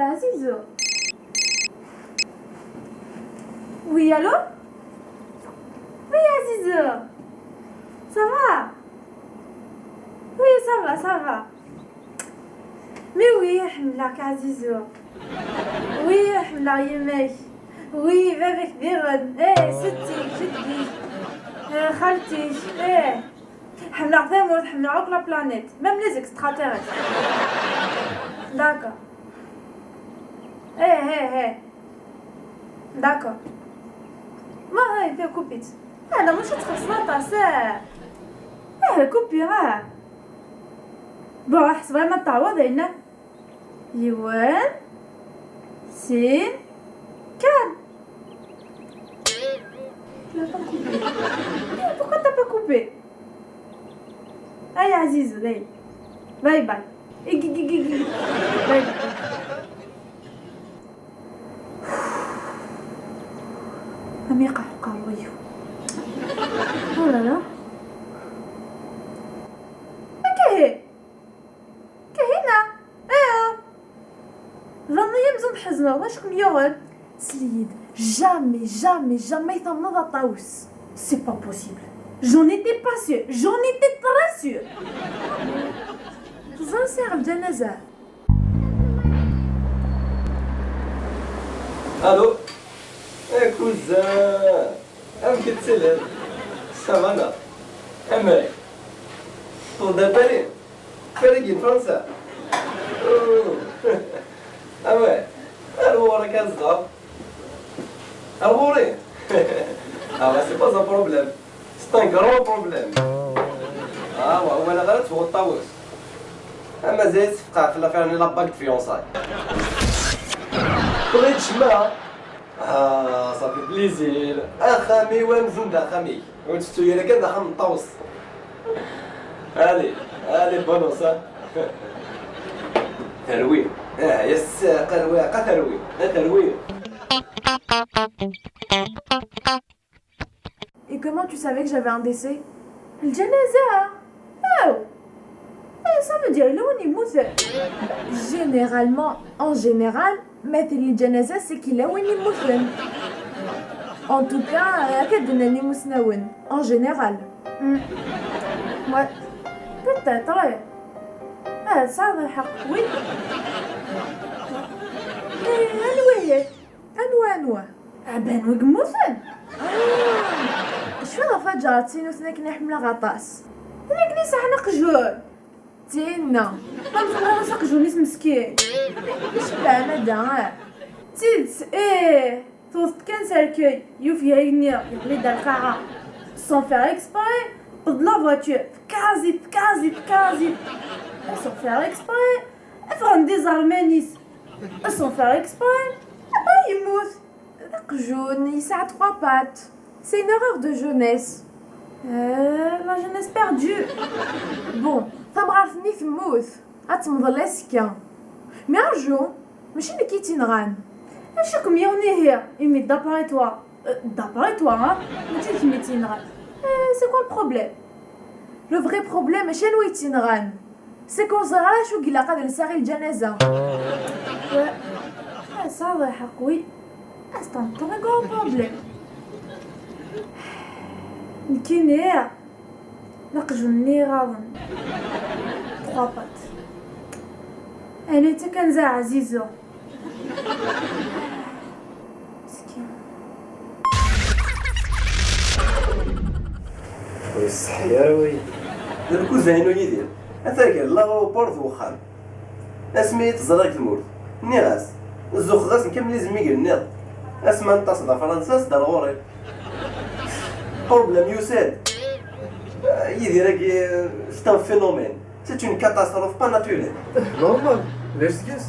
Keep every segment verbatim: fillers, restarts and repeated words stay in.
Azizou. Oui, allô? Oui, Azizou. Ça va? Oui, ça va, ça va. Mais oui, ḥemmleɣ-k, Azizou. Oui, ḥemmleɣ yemma-k. Oui, baba-k diɣen. Eh, setti-k, jeddi-k. Eh, xalti-k. Eh. Ḥemmleɣ tamurt, ḥemmleɣ akk la planète, même les extraterrestres. D'accord. Eh, eh, eh. D'accord. Ma هاي فيها كوبيت. انا مش تخص لا تاسع. Eh, كوبي ها. Bon, راح صباي ما تعوض هنا. Yiwen, sin, kan. Tu l'as pas coupé. Eh, pourquoi t'as pas coupé? Allez, Aziz, allez. Bye bye. Igi, igi, igi. Bye bye. Am iqeḥqer uɣyul. Oh là là. Akka hi. Kahina. Aya. Ḍanni amzun tḥezneḍ, wacu kem-yuɣen? Sli-yi-d, jamais, jamais, jamais tamneḍ a Ṭawes. C'est pas possible. J'en étais pas sûr. J'en étais très sûr. Teẓriḍ sɛiɣ lǧanaza. Allô? Eh, cousin, amek i tettiliḍ? Ça va, neɣ? Amek? Tewweḍ-d Paris? Paris deg Fransa? Oh. Ah ouais. Ar ɣur-k a zdaɣ. Ar ɣur-i? Ah ouais, c'est pas un problème. C'est un grand problème. Ah ouais, walaɣ ara tfuɣ Ṭawes. Ah, mazal tfeqɛeḍ ɣef l'affaire-nni, la bague de fiançailles. Tebɣiḍ ccma? Ah, ça fait plaisir. Axxam-iw amzun d axxam-ik. Ur tettu ara kan d axxam n Ṭawes. Allez, allez, bonne chance, hein. Terwi. Ah, yes, terwi, terwi. Ah, terwi. Et comment tu savais que j'avais un décès? Lǧanaza! Oh! Eh, ça veut dire yella win yemmuten. Généralement, en général, ma tili lǧanaza, c'est qu'il yella win yemmuten. En tout cas, euh, akka d-nnan imusnawen, en général. Hmm. Ouais. Peut-être, ouais. Ah, ça, oui. Eh, anwa ihi? Anwa, anwa? Aban wi yemmuten? Ah, cfiɣ ɣef Ǧaṛ, d tin ur ten akken i ḥemmleɣ aṭas. Tin akken i sɛan aqjun. Tinna. Ma mxelleɣ-as aqjun-is meskin. Icebbeɛ madda, ah. D tidet, ih. Tewweḍ-d kan s rrkel, yufeg-nni yeɣli-d ar lqaɛa. Sans faire exprès, tewweḍ la voiture. Tkazi, tkazi, tkazi. Sans faire exprès, ffɣen-d iẓerman-is. Sans faire exprès, après yemmut. D aqjun, yesɛa trois pattes. C'est une erreur de jeunesse. Euh, la jeunesse perdue. Bon, tamɣart-nni temmut. Ad temḍel azekka. Mais arju, mačči nekk i tt-inɣan. Acu kem-yuɣen ihi, imi d'après toi, euh, d'après toi, hein, mačči d kemm i tt-inɣan. Euh, c'est quoi le problème? Le vrai problème, mačči anwa i tt-inɣan. C'est qu'on ẓriɣ ara acu i ilaq ad lseɣ i lǧanaza. Ouais. Ah, ça, ḍiḥeq, oui. Ah, c'est un très gros problème. Nekkini, d aqjun-nni iɣaḍen. Trois pattes. Anita kan za ɛzizu. Meskin. Ur iṣeḥḥi ara waya. D lkuza-inu Yidir. Ata gar l'aéroport d wexxam. Asmi i t-ẓriɣ deg tmurt, nniɣ-as, zuxxeɣ-asen kamel izemmigen-nniḍ. Asmi n ṭṭaseḍ a Fransa, as-d ar ɣur-i. Problème yusa-d. Yidir-agi, c'est un phénomène. C'est une catastrophe pas naturelle. Normal. Ulac deg-s.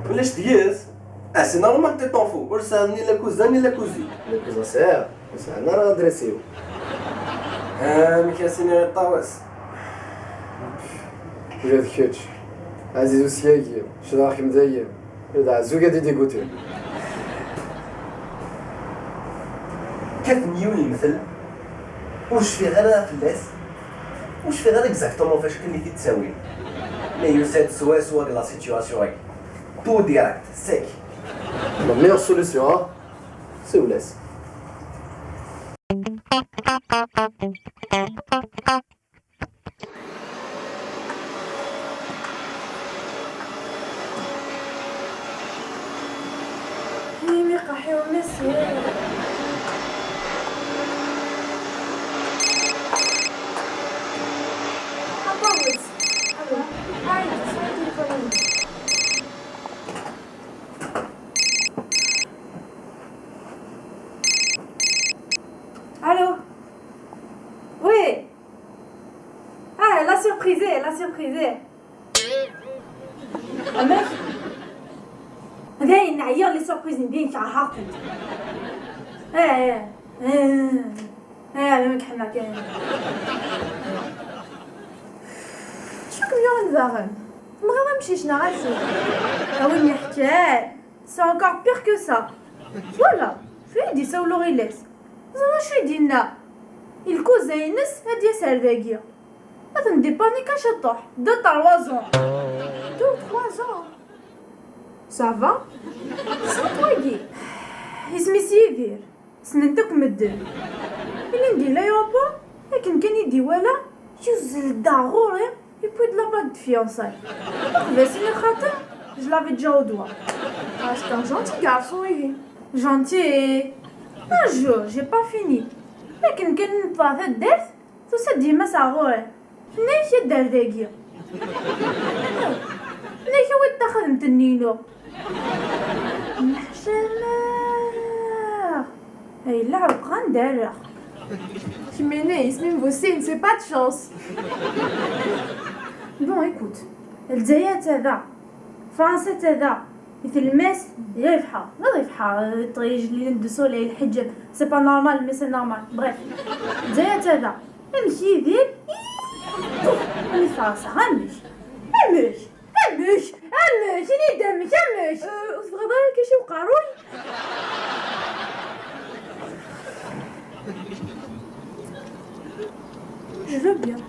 Ulac deg-s. Ah, c'est normal, t'es ton fou. Ur sɛiɣ ni la cousin ni la cousine. La cousin sɛiɣ. Ur sɛiɣ ara adresse-iw. Amek a s-iniɣ i Ṭawes? Ula d kečč. Ɛzizu syagi. Cedhaɣ-kem dayen. D ɛezzug ad idiguti. Kkaten yiwen yemtel, ur cfiɣ ara fell-as, ur cfiɣ ara exactement f acu akken i t-id-ttawin. Mais yusa-d swaswa deg la situation-agi. Tout direct, sec. La meilleure solution, hein? C'est où laisse. Imi qeḥḥiwen ass-a. Aṭawes. Alo. Ay, tesɛa tilifun-inu. Allô. Oui. Ah, la surprise, la surprise. Amek? Dayen, ɛyiɣ les surprises, bien, kerheɣ-tent. Eh, eh, eh. Eh, amek ḥemmleɣ kan. Acu kem-yuɣen daɣen? Tenɣiḍ amcic neɣ acu? A win yeḥkan, c'est encore pire que ça. Voilà, acu i d-isawel uɣilas? Ẓer acu i d-yenna. Lkuza-ines ad d-yas ar dagi. Ad ten-dipanika ciṭuḥ. Deux, trois ans. Deux, trois ans. Ça va? Sɛiḍ wagi. Isem-is Yidir. Ssnen-t akk medden. Ilindi l'aéroport, akken kan i d-iwala, yuzzel-d ɣur-i, yewwi-d la bague de fiançailles. Uqbel s-iniɣ xaṭi, je l'avais déjà au doigt. Ah, c'est un gentil garçon, ihi. Gentil. Un jour, j'ai pas fini. Akken kan neṭṭeɣ taddart, tusa-d yemma-s ɣer ɣur-i. Tenna-yak ad d-ar dagi. Tenna-yak awi-d taxdemt-nni-inu. Nneḥcameɣ. Ay, la, bɣan d-arreɣ. Kemmini, isem-im bu sin, c'est pas de chance. Bon, écoute, Lezzayer atta da, Fransa atta da, i tlemmast, d lebḥer, d lebḥer, ṭṭij, lunettes de soleil, lḥeǧǧab, c'est pas normal, mais c'est normal. Bref, Lezzayer atta da. Amek Yidir? Amek Fransa? Amek? Amek? Amek? Amek? Ini-d amek? Amek? Euh, ur tebɣiḍ ara lkaci uqerruy? Je veux bien.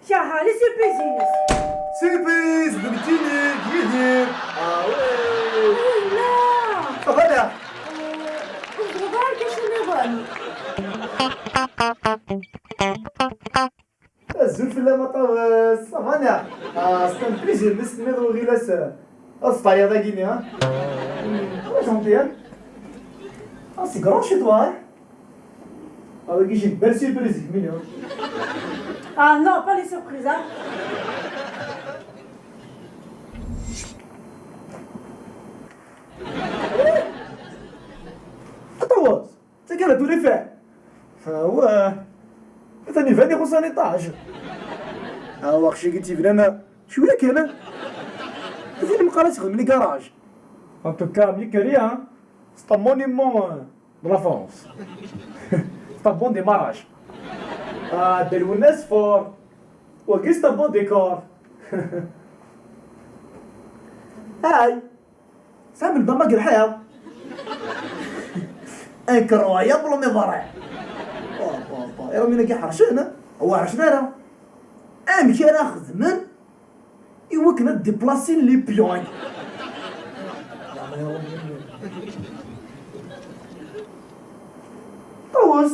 Kerheɣ les surprises-ines. Surprise, d nekkini, d Yidir. Ah ouais. Yella. Ça va, là? Euh, ur tebɣiḍ ara lkaci nniḍen? Azul fell-am a Ṭawes, ça va, là? Ah, c'est un plaisir, mi s-tenniḍ uɣilas, euh, ad teṭṭayeḍ dagi-nni, hein? Hmm, très gentil, hein? Ah, c'est grand chez toi, hein? Ah, wagi, j'ai une belle surprise, mignon. Ah non, pas les surprises, hein. A Ṭawes, d tagi ara d-urifan. Ah, wah. Atan iban ixuṣṣ-an iṭaj. Ah, waqci-agi tt-ibnan cwiya kan. Tufiḍ meqqar ad txedmem les garages. En tout cas, mieux que rien, hein. C'est un monument, euh, de la France. C'est un bon démarrage. Ah, Dda Lwennas fort. Wagi, c'est un bon décor. Ay, tesɛam lbama deg lḥiḍ. Incroyable, mais vrai. Pa, pa, pa. Iṛumyen-agi ḥercen, ha? Ur ḥercen ara. Amek ara xedmen i wakken ad déplacer les pions-agi? Ṭawes,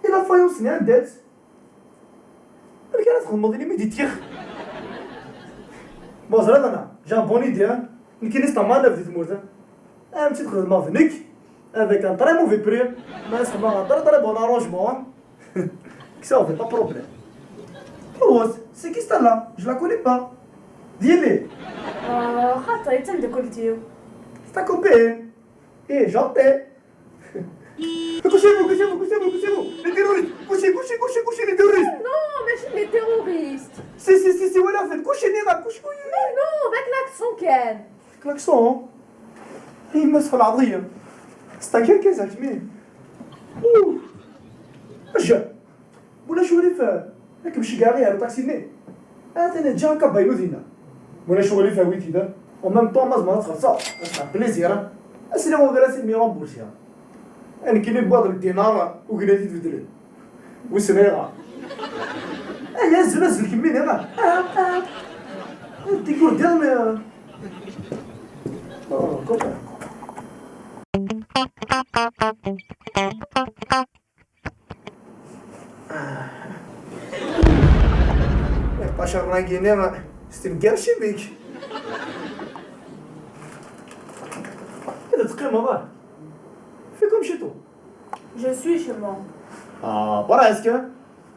i la faïence-nni anda-tt? Amek ara txedmeḍ imi d-ittix? Bon, ẓriɣ ana, j'ai une bonne idée, hein. Nekkini s tamaneɣt di tmurt, hein. Amek tt-xedmeɣ d nekk, avec un très mauvais prix, mais s tamaneɣt très, très bon arrangement, hein. Kkseɣ, pas problème. Ṭawes, c'est qui celle-là? Je la connais pas. D yelli? Euh, xaṭi, d tameddakelt-iw. C'est ta copine? Eh, gentil. Couchez-vous, couchez-vous, couchez-vous, couchez-vous. Les terroristes. Couchez, couchez, couchez, couchez les terroristes. Non, ماشي les terroristes. Si, si, si, si, ولا فين. Couchez, نيران, couchez, couchez. Mais non, avec l'accent كان. L'accent, hein? Yemma-s العظيم. C'est un Kirghiz, mais. Ouh. Jeune. Ulac urif, ad kem-ceggɛeɣ ɣer uṭaksi-nni. Atan ǧǧiɣ akabaynu dinna. Ulac urif, awi-t-id. En même temps, ma tzemreḍ ad txellṣeḍ, ad sɛeɣ plaisir. Asla wagras i mi remboursiɣ. A nekkini wwiɣ-d ldinar, ugin ad t-id-beddlen. Wissen ayɣer? Ay, azzel, azzel, kemmini, ah, ah, ah. Dégouler, mais, euh, oh, copain. Pacar-nni, c'est une guerre chimique. Ad teqqimeḍ, ah? Fais comme chez toi. Je suis chez moi. Ah, presque.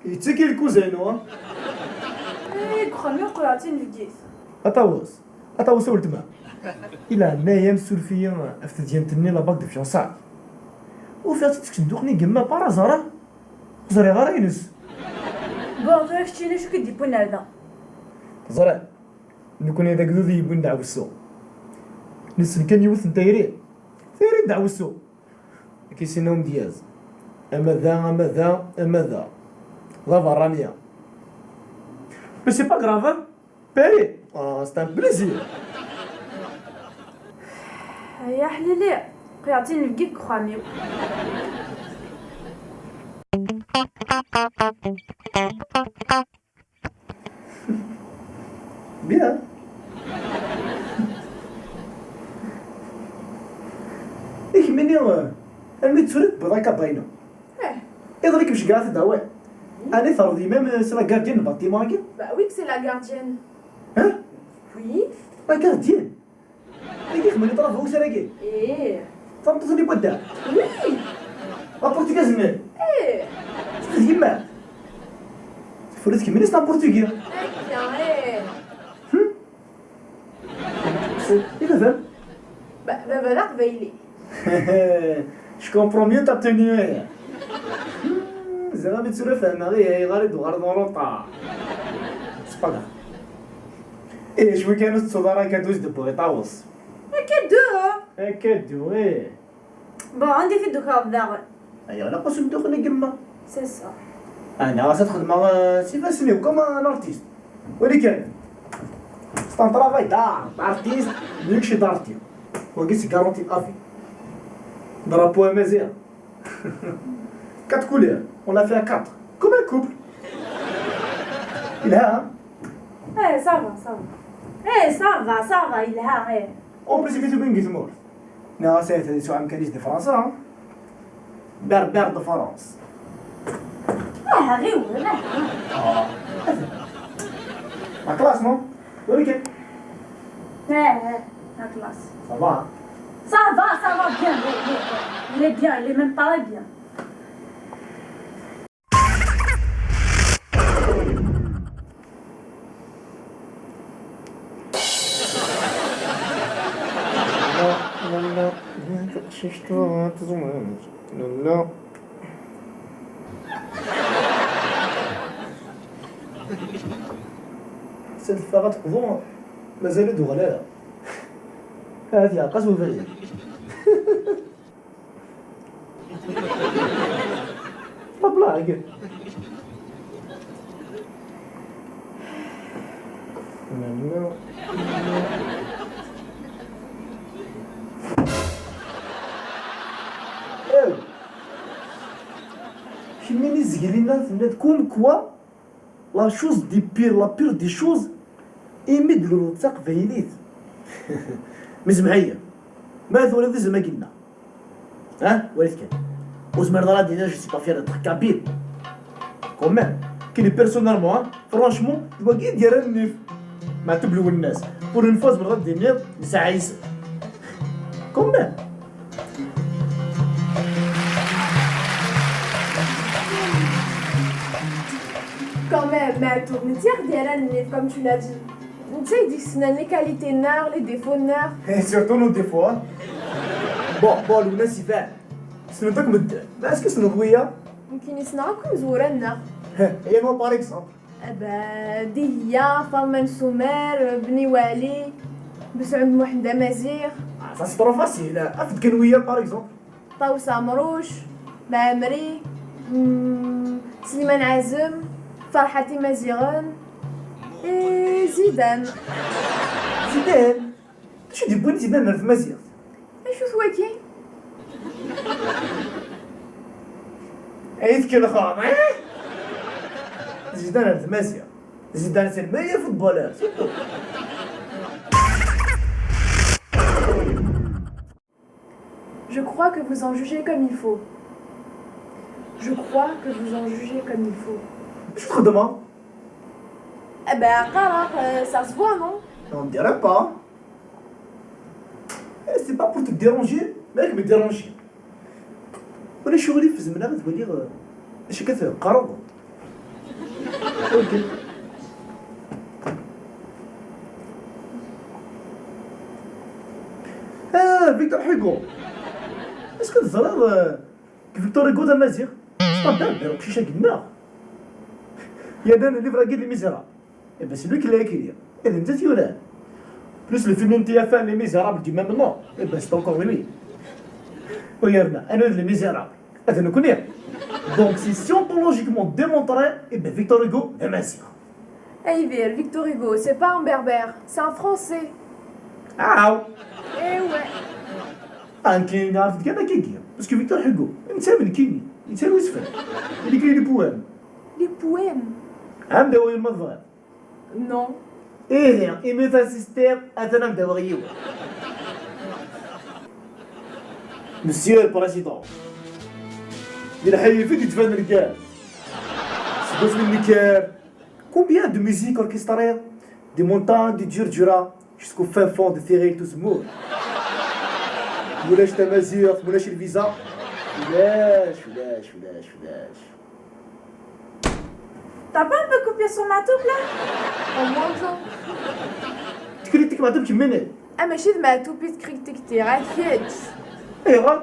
Yettekki lkuza-inu, ah. Eh, deg uxxam-iw qelɛeɣ tinebgit. A Ṭawes, a Ṭawes a weltma. I leɛnaya-m, suref-iyi ɣef tedyant-nni, la bague de fiançailles. Ufiɣ-tt deg usenduq-nni n yemma, par hasard, ah. Ur ẓriɣ ara ines. Bon, tura keččini acu k-id-yewwin ar da? Teẓriḍ, nekkni d agdud i yewwin ddeɛwessu. Nessen kan yiwet n tayri, tayri n ddeɛwessu. Kisina umedyaz. Ama da, ama da, ama da. D aberrani. Mais c'est pas grave, hein? Paris. Ah, c'est un plaisir. Ya ḥlili, qelɛeɣ tinebgit deg uxxam-iw. Bien. I kemmini, euh, almi d tura tewwiḍ akabaynu? Eh. Iḍelli kem-ceggɛeɣ-t-id awi. Ɛni terreḍ yemma-m, euh, c'est la gardienne n bâtiment-agi? Bah oui que c'est la gardienne. Hein? Oui. La gardienne? Agi kemmini ṭṭraf ussan-agi? Eh. Tameṭṭut-nni n wadda? Oui. La portugaise-nni? Eh. Teffer yemma. Teffer tkemmini s la portugais. Akka, eh. Hmm? C'est, i baba-m? Ba-, baba d aqbayli. Je comprends mieux ta tenue. Hmm, ẓriɣ mi tura fehmeɣ, ih, ayɣer i d-tuɣaleḍ en retard. C'est pas grave. Ih, cwi kan ur tettuḍ ara akadu i s-d-tewwiḍ i Ṭawes. Akadu? Akadu, ih. Bon, anda i t-id-tukaḍ daɣen? Aya ilaq usenduq n yemma. C'est ça. Ana ɣas ad xedmeɣ, euh, s ifassen-iw comme un artiste. Wali kan. C'est un travail d'art, d'artiste, mieux que chez d'artiste. Wagi c'est garanti à vie. Drapeau amaziɣ. Quatre couleurs, on a fait à quatre. Comme un couple. Yelha, hein? Eh, ça va, ça va. Eh, ça va, ça va, yelha, eh. En plus, imi tugin deg tmurt. Neɣ ɣas ahat ad yesɛu amkan-is di Fransa, hein? Berbère de France. Ah, ɣiwel, ah. Ah. La classe, non? Oui, ok. Eh, eh, la classe. Ça va, hein? Ça va, ça va bien, oui, oui, oui. Il est bien, il est même pas bien. Ḥṣiɣ teffeɣ ad teqḍu, mazal ur d-tuɣal ara. Ahat yeɛreq-as ubrid. La blague. Eh, kemmini zgelina tenniḍ comme quoi la chose de pire, la pire des choses, imi d-luleḍ d taqbaylit. Mais semmeḥ-iyi, ma twaliḍ izem-agi-nneɣ, ah, walit kan. Ur zmireḍ ara ad d-iniḍ je suis pas fier d'être kabyle. Quand même, kini personnellement, hein, franchement, d wagi i d-yerran nnif. Meɛtub Lwennas, pour une fois, zemreḍ ad d-tiniḍ nesɛa isem. Quand même. Quand même, Matou, netta i ɣ-d-yerran nnif, comme tu l'as dit. Netta i d-yessnen les qualités-nneɣ, les défauts-nneɣ. Et surtout nos défauts, hein. Bon, bon, Lwennas iban. Ssnen-t akk medden. Mais est-ce que tessneḍ wiyaḍ? Nekkini ssneɣ akk imezwura-nneɣ. Heh, et moi, par exemple? Ah bah, Dihya, Faḍma n Sumer, Bni Wali, Besɛud Muḥend Amaziɣ. Ah, ça c'est trop facile. Af-d kan wiyaḍ, par exemple. Ṭawes Ɛemruc, Mɛemmri, mm, Sliman Ɛazem, Ferḥat Imaziɣen, et Zidane. Zidane? D acu i d-yewwin Zidane ar tmaziɣt? Acu-t waki? Ay tkelxeḍ, eh? Zidane ar d Maziɣ. Zidane, c'est le meilleur footballeur, c'est tout. Je crois que vous en jugez comme il faut. Je crois que vous en jugez comme il faut. Je crois demain. Eh ben, qqareɣ, euh, ça se voit, non? On dirait pas. Eh, c'est pas pour te déranger, mais avec me déranger. Ulac aɣilif, zemreɣ ad waliɣ, euh, acu akka teqqareḍ? Ok. Ah, Victor Hugo. Est-ce que teẓriḍ, euh, Victor Hugo d amaziɣ? C'est un berbère, uqcic-agi-nneɣ. Yerna livre-agi d Les Misérables. Eh ben, c'est lui qui l'a écrit. Et d nettat i t-yuran. Plus le film n T F un, Les Misérables du même nom. Eh ben, c'est encore lui. U yerna, anwa d Les Misérables? Ad nekkni. Donc, c'est scientologiquement démontré, eh ben, Victor Hugo d amaziɣ. Hey there, Victor Hugo, c'est pas un berbère, c'est un français. Ah. Eh ouais. Ah, nekk neɛref-d kan akkagi. Parce que Victor Hugo, netta d nekkini, yettaru isefra. Il écrit des poèmes. Des poèmes? Ad am-d-awiɣ ma tebɣiḍ. Non. Ihi, imi tasistiḍ, atan ad am-d-awiɣ yiwen. Monsieur le Président, di lḥif i d-yettban lgaz. Seg wasmi nekker, combien de musique orchestrée, des montagnes de Djurdjura jusqu'au fin fond de Tiɣilt Uzemmur. Mulac tamaziɣt, mulac lviza. Ulac, ulac, ulac, ulac. T'as pas un peu coupé sur ma tube, là? Au moins, genre. Tekritik Meɛtub kemmini. Ah, mačči d Meɛtub i tekritiktiɣ, a kečč. Ayɣer?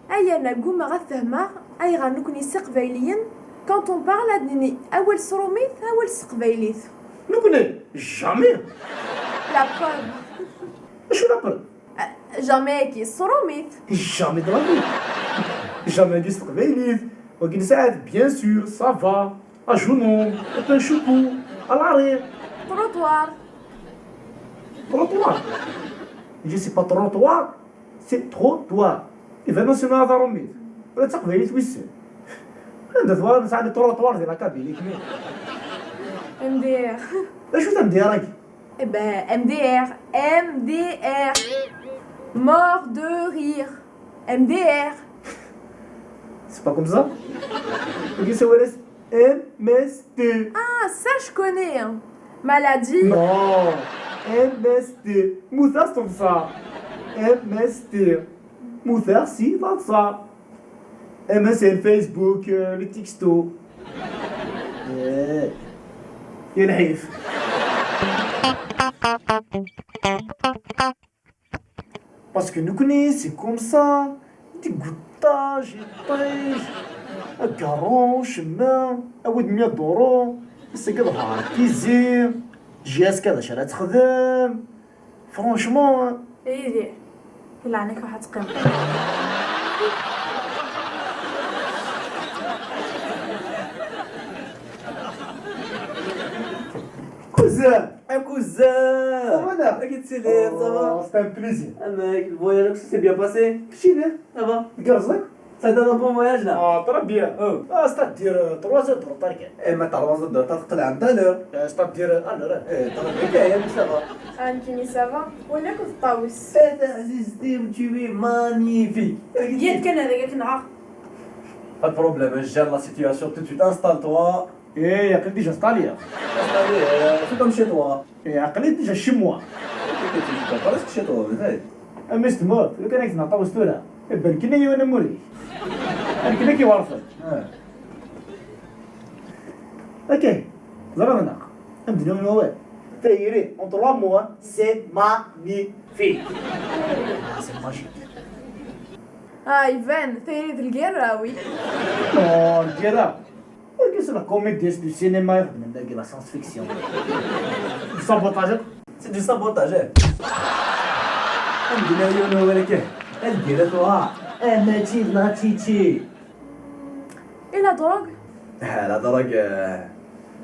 Ay, yerna ggumaɣ ad fehmeɣ ayɣer nekkni s iqbayliyen, quand on parle, ad nini awal s trumit, awal s teqbaylit. Nekkni? Jamais. La preuve. Acu la preuve? Euh, jamais-agi s trumit. Jamais de la vie. Jamais-agi s teqbaylit. Wagi nesɛa-t, bien sûr, ça va. À genoux, au pain choupou, à l'arrêt. Trottoir. Trottoir. Je sais pas, trottoir. C'est trottoir. Iban-asen ad arummit. Ula d taqbaylit wissen. Anda twala nesɛa les trottoirs di la Kabylie, kmi? M D R. D acu-t M D R-agi? Eh ben, M D R, M D R. Mort de rire. M D R. C'est pas comme ça. Wagi sawal-as M S T. Ah, ça je connais, hein. Maladie. Non. M S T. Mmuteɣ s teḍsa. M S T. Mmuteɣ si teḍsa. M S N, Facebook, euh, les textos. Eh. Ya lḥif. Parce que nekkni, c'est comme ça. Deg uṭaj, iṭij, agaṛṛu, cemma, awi-d mya duṛu, ass-agi ḍher tizi, J S K d acu ara texdem? Franchement. Yidir, di leɛnaya-k ruḥ ad teqqimeḍ. Cousin! A cousin! Ça va, là? Amek i tettiliḍ, ça va? Oh, c'est un plaisir. Amek, le voyage, ça s'est bien passé? Keččini? Ça va. Tgerrzeḍ? Ça a été un bon voyage, là? Ah, très bien. Oh. Ah, c'est-à-dire, euh, trois heures de retard, kan. Eh, ma trois heures de retard, teqleɛ à l'heure. Euh, c'est-à-dire, euh, à l'heure. Eh, très bien, ça va. Ah, nekkini, ça va. Win akked Ṭawes. Eh, taɛzizt-iw, tu es magnifique. Yya-d kan, ad ak-nɣeɣ. Pas de problème, je gère la situation tout de suite. Installe-toi. Eh, aql-i déjà installé. Installé, euh, fais comme chez toi. Eh, aql-i déjà chez moi. Presque chez toi, mais hey. A mmi-s n tmurt, lukan ad k-tenɣ Ṭawes tura, iban kan yiwen amur-ik. Akken ad k-iwerfen. Ah. Ok, ẓriɣ neɣ? Ad m-d-iniɣ wawal. Tayri, en trois mots, c'est magnifique. Ah, c'est magique. Ah, iban, tayri d lgirra, oui. Oh, lgirra. Wagi c'est la comédie, c'est du cinéma, ixeddmen dagi la science-fiction. Du sabotage. C'est du sabotage, eh. Ad m-d-iniɣ yiwen wawal akka. Lgirra tuɣa. Eh, mačči d la tchitchi. Et la drogue? Ah, la drogue, euh,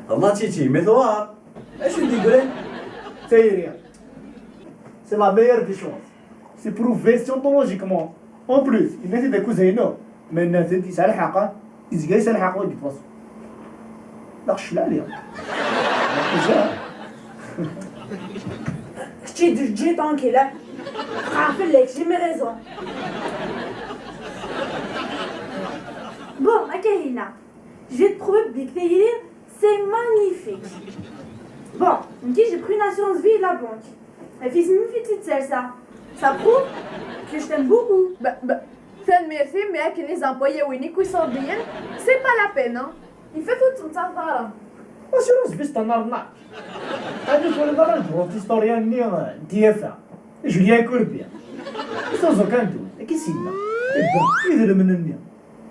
la tchitchi, mais tuɣa. Acu i d-yeggran? Tayri. C'est la meilleure des choses. C'est prouvé scientologiquement. En plus, yenna-t-id akuzay-inu. Ma yenna-t-id, yesɛa lḥeqq, ah. Yezga yesɛa lḥeqq wagi, de toute façon. La ɣ-cclali. Kečči d ǧǧi tranquille, hein. Fqeɛ fell-ak, j'ai mes raisons. Bon, akka hinna. Je vais te prouver que tayri, c'est magnifique. Bon, ok, j'ai pris une assurance vie et la banque. La fille, c'est une fille de ça. Ça prouve que je t'aime beaucoup. Bah, bah, tanemmirt-im, mais akken les employés win i kwi sordiyen, c'est pas la peine, hein. Il fait tout son travail. Assurance vie, c'est un arnaque. Ɛni twalaḍ ara lbrutistoryan-nni n tiyafa? Julien Courbet. Iṣuẓu kan d win, akka i s-yenna. Ibba, idrimen-nni.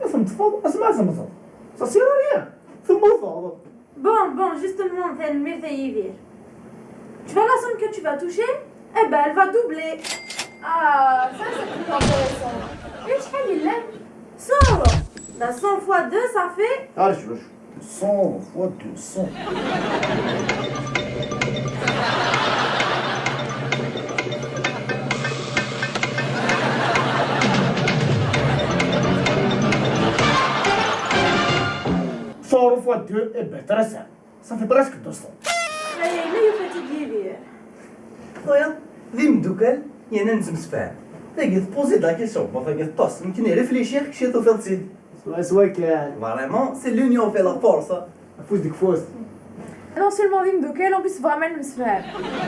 Ma tneṭfeḍ, asma ad temmteḍ. Ça sert à rien. Temmuteḍ. Bon, bon, justement, tanemmirt a Yidir. Tu vois la somme que tu vas toucher? Eh ben, elle va doubler. Ah, ça, c'est plus intéressant. Et je crois qu'il l'aime. Cent euros. Bah, cent fois deux, ça fait... Ah, je veux cent fois deux cents. Cent fois deux, eh ben, très simple. Ça fait presque deux cents. Ay, ay, ay, yufa-tt-id Yidir. Xoya, d imeddukal, yerna nettemsefham. Tagi tpozi-d la question, ma tagi teṭṭes, nekni réfléchir, kečč tufiḍ-tt-id. Swaswa kan. Vraiment, c'est l'union fait la force, hein. Afus deg ufus. Non seulement d imeddukal, en plus vraiment nemsefham.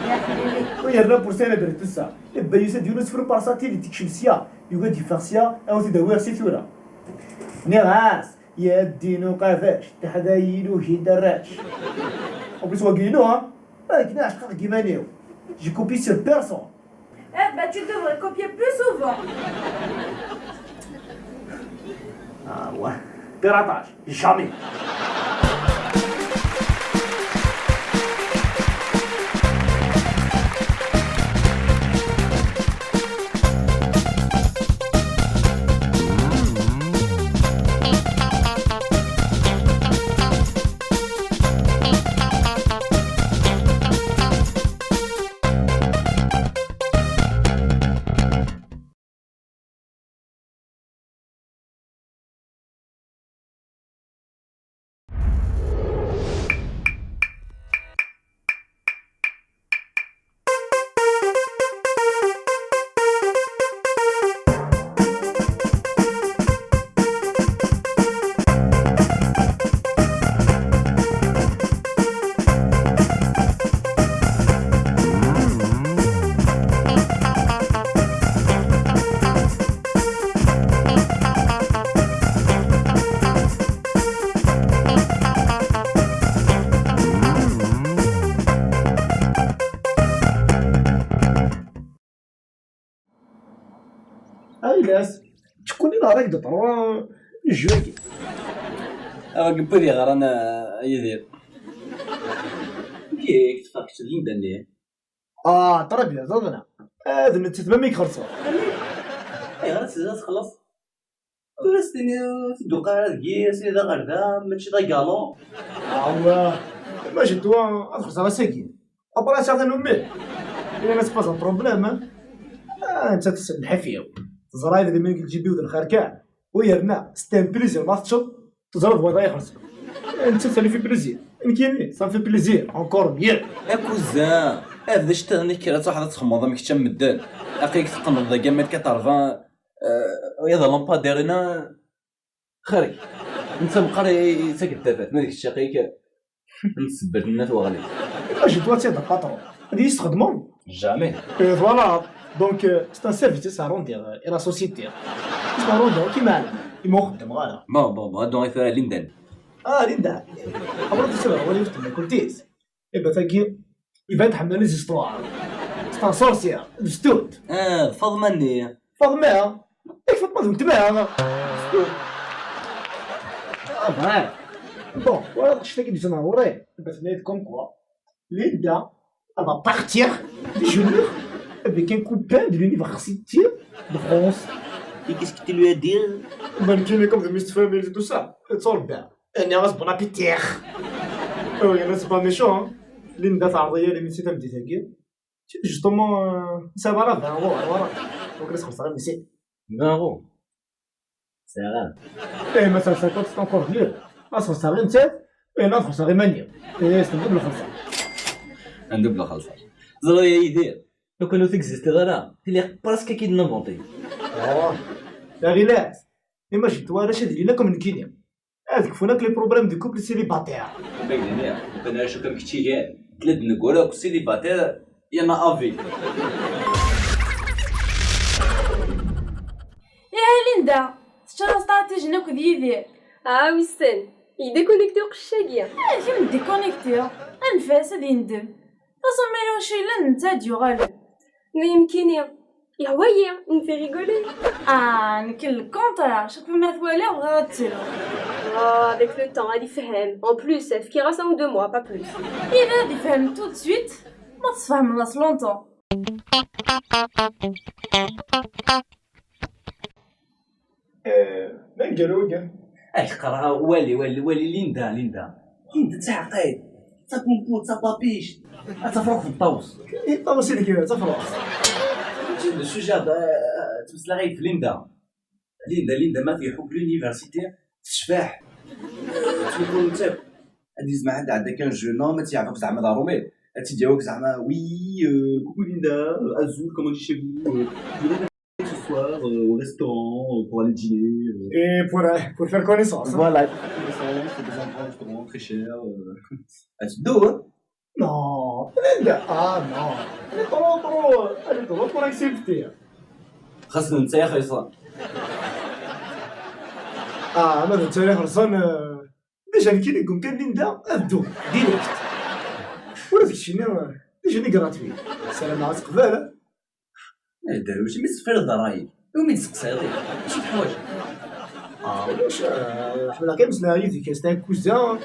Ya ḥbibi. U yerna pour célébrer tout ça, ibba yusa-d yiwen usefru par satellite, ikcem sya, yugi ad d-yeffeɣ sya, ad t-id-awiɣ si tura. Nniɣ-as, ya ddin uqabac, teḥda-yi lugi d arrac. En plus wagi inu, ha? Nekni ɛecqeɣ deg iman-iw. J'ai copié sur personne. Eh ben, tu devrais copier plus souvent. Ah ouais. Piratage, jamais. Ayla-s, ttekkuni neɣ ad ak-d-ṭruɣ jeu-agi? Aɣ-, wid yeɣran, a Yidir. Amek i k-teffeɣ kečč d Linda-nni? Ah, très bien, ẓadna. Ah, d nettat ma mi xellṣeɣ. Ayɣer ad tezdiɣ txelleṣ? Ur as-tini tedduqal ara deg-i, srid aɣerda, mačči d agalu. Awah, imagine-toi, ad xellṣeɣ ass-agi. Après, ça, c'est normal. Il n'est pas un problème, hein. Ah, nettat tessen lḥif-iw. Teẓra idrimen deg lǧib-iw d lxir kan. U yerna, c'est un plaisir, ma teččeḍ, teẓriḍ wayeḍ ay xellṣen. Nettat, ça lui fait plaisir. Nekkini, ça me fait plaisir, encore mieux. Akuza, ar d acu-ten kra, ad truḥeḍ ad txemmeḍ am kečč am medden. Aql-ik teqqneḍ dagi am quatre-vingts, euh, yaḍ lampadaire-ina, xir-ik. Netta meqqar i, i, i tageddabat, ma d kečč aql-ik am tsebbalt n Nna Twaɣlit. Imagine-toi, tiens, d apatron. Ad iyi-txedmeḍ? Jamais. Euh, voilà. Donc, euh, c'est un service à rendre, euh, à la société. C'est un rendre qui mal. Il m'a dit, voilà. Bon, bon, bon, donc, il faut Linda. Ah, Linda. Après, tu sais, on est tout le monde. Eh ben, tagi, iban tḥemmel les histoires. C'est un sorcier, d stud. Ah, d Faḍma-nni. Faḍma? Yak Faḍma d weltma. Stud. Ah, vrai. Bon, voilà, tagi d-ttnaɣ ɣur-i. Iban tenna-yi-d comme quoi Linda, elle va partir déjeuner avec un copain de l'université de France. Et qu'est-ce que tu lui as dit? Ben, tu es comme de Mister Family, tout ça. It's all bad. Nniɣ-as bon appétit. Oh, il y en a, c'est pas méchant, hein. Linda teɛreḍ-iyi-d imensi tameddit-agi. Justement, euh, ça va là, vingt euros, alors. Donc, laisse comme ça, mais c'est vingt euros. C'est grave. Eh, mais ça, cinquante, c'est encore mieux. Ah, ça, ça, rien, tu sais. Eh, la xelṣeɣ iman-iw. Eh, s tendub lxelṣa. Tendub lxelṣa. Ẓriɣ ya Yidir, lukan ur tegzistiḍ ara, tili presque ad k-id-nabenti. Oh, la ɣilas. Imagine-toi arrac ad ilin akk am nekkini. Ad kfun akk les problèmes de couple célibataire. Lukan arrac akk am kečč igan, tella d-neggur akk célibataire, yerna à vie. Ihi Linda, teččaḍ stratégie akked Yidir. Ah, wissen. Idéconnecté uqcic-agi. Ah, kemm déconnecté. Anef-as ad yendem. Taẓamay ur yellan netta ad yuɣalen. Mais imkini. Yehwa-yi, il me fait rigoler. Ah, nekk le contraire, chaque fois ma t-waliɣ bɣiɣ ad ttruɣ. Ah, avec le temps, ad ifhem. En plus, fkiɣ-as un ou deux mois, pas plus. Yella ad ifhem tout de suite, ma tesfehmeḍ-as longtemps. Eh, d aneggaru wagi. Ay, qqareɣ, wali, wali, wali Linda, Linda. Linda d taɛeqqayt, d takumput, d tapapict, ad tafruxt n ṭṭawes. Eh, ṭṭawes i deg tafruxt. Mačči d sujet da, eh, ttmeslaɣ ɣef Linda. Linda, Linda ma tleḥḥu deg l'université, tecbeḥ. Ttmuqul netta. Ad yezmer ad d-iɛedda kan jeune homme, ad tt-yeɛfeq zeɛma d aṛumid. Ad tt-id-yawak zeɛma, oui, euh, coucou Linda, euh, azul, comment tu chez vous, euh, ce soir, euh, au restaurant, euh, pour aller dîner, euh. Et pour, euh, pour faire connaissance. Voilà, pour faire connaissance, c'est des endroits, restaurants très chers, euh. Ad teddu, hein? Non, Linda, ah non. Elle est trop, trop, elle est trop, trop acceptée. Xas d netta i ixelṣen. Ah, ma d netta i ixelṣen, euh, déjà nekkini deg umkan Linda, ad dduɣ, direct. Ula d keččini, euh, déjà ni gratuit. Ssarameɣ ad teqbel, hein? Eh, Darwic, mi tessefriḍ d ṛṛay-ik, iwumi d-testeqsayeḍ-ik? Acu teḥwaǧeḍ? Ah, ulac, ah, ḥemmleɣ kan meslayeɣ yid-k, c'est un cousin.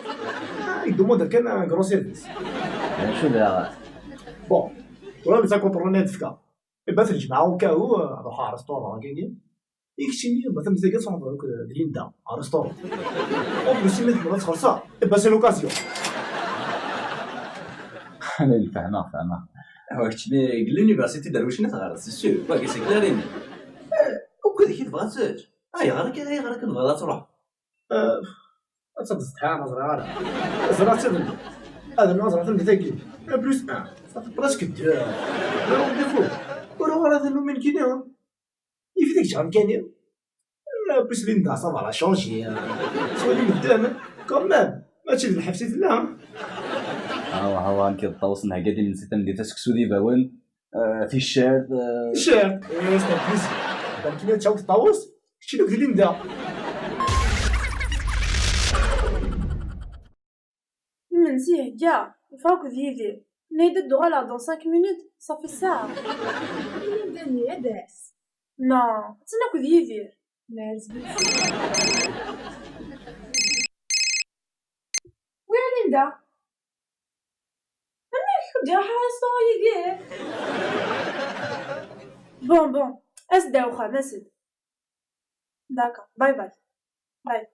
Ah, il demande kan un grand service. Acu daɣen? Bon, tura netta contrôle ad d-fkeɣ. Eh ben, f lǧemɛa, au cas où, ah, ad ruḥeɣ ɣer restaurant, kagi. I keččini, ma tamezdaga ad truḥeḍ akk d Linda ɣer restaurant. En plus, imi tḥemmleḍ ad txellṣeḍ, eh ben, c'est l'occasion. Fehmeɣ, fehmeɣ. Awa, keččini deg l'université Darwic i teɣreḍ, c'est sûr. Wagi, c'est clair et net. Eh, akked-k i tebɣa ad tečč? Ayɣer akka, ayɣer akka tebɣiḍ ad truḥeḍ? Eh, ad tadseḍ ḥaṛa, ma ẓriɣ ara. Ẓriɣ-tt ad nnu. Ad nnu, ẓriɣ tameddit-agi. Un plus un, ça fait presque deux. Le rendez-vous. Ur uɣ ara ad nnu mi nekkini, hein. Yif-it ad k-ǧǧeɣ amkan-iw. En plus Linda, ça va, elle a changé, hein. Tettwali medden, quand même. Mačči d lḥebs i tella, hein. Awa, awa, nekk d Ṭawes, nhegga-d imensi tameddit, aseksu d ibawen, euh, ticcert, euh. Ticcert. Eh, c'est un plaisir. Donc, mi ad tɛawed Ṭawes, keččini akked Linda. Imensi ihegga, yeffeɣ akked Yidir. Nna-yi-d ad d-uɣaleɣ dans cinq minutes, ça fait saaɛa. Ini-d Dani, ad d-as. Non, attan akked Yidir. Nerz. Oui, Linda. Amek ur d-iruḥ ara s Ṭawes Yidir? Bon, bon, as-d ar uxxam, as-d. D'accord, bye bye. Bye.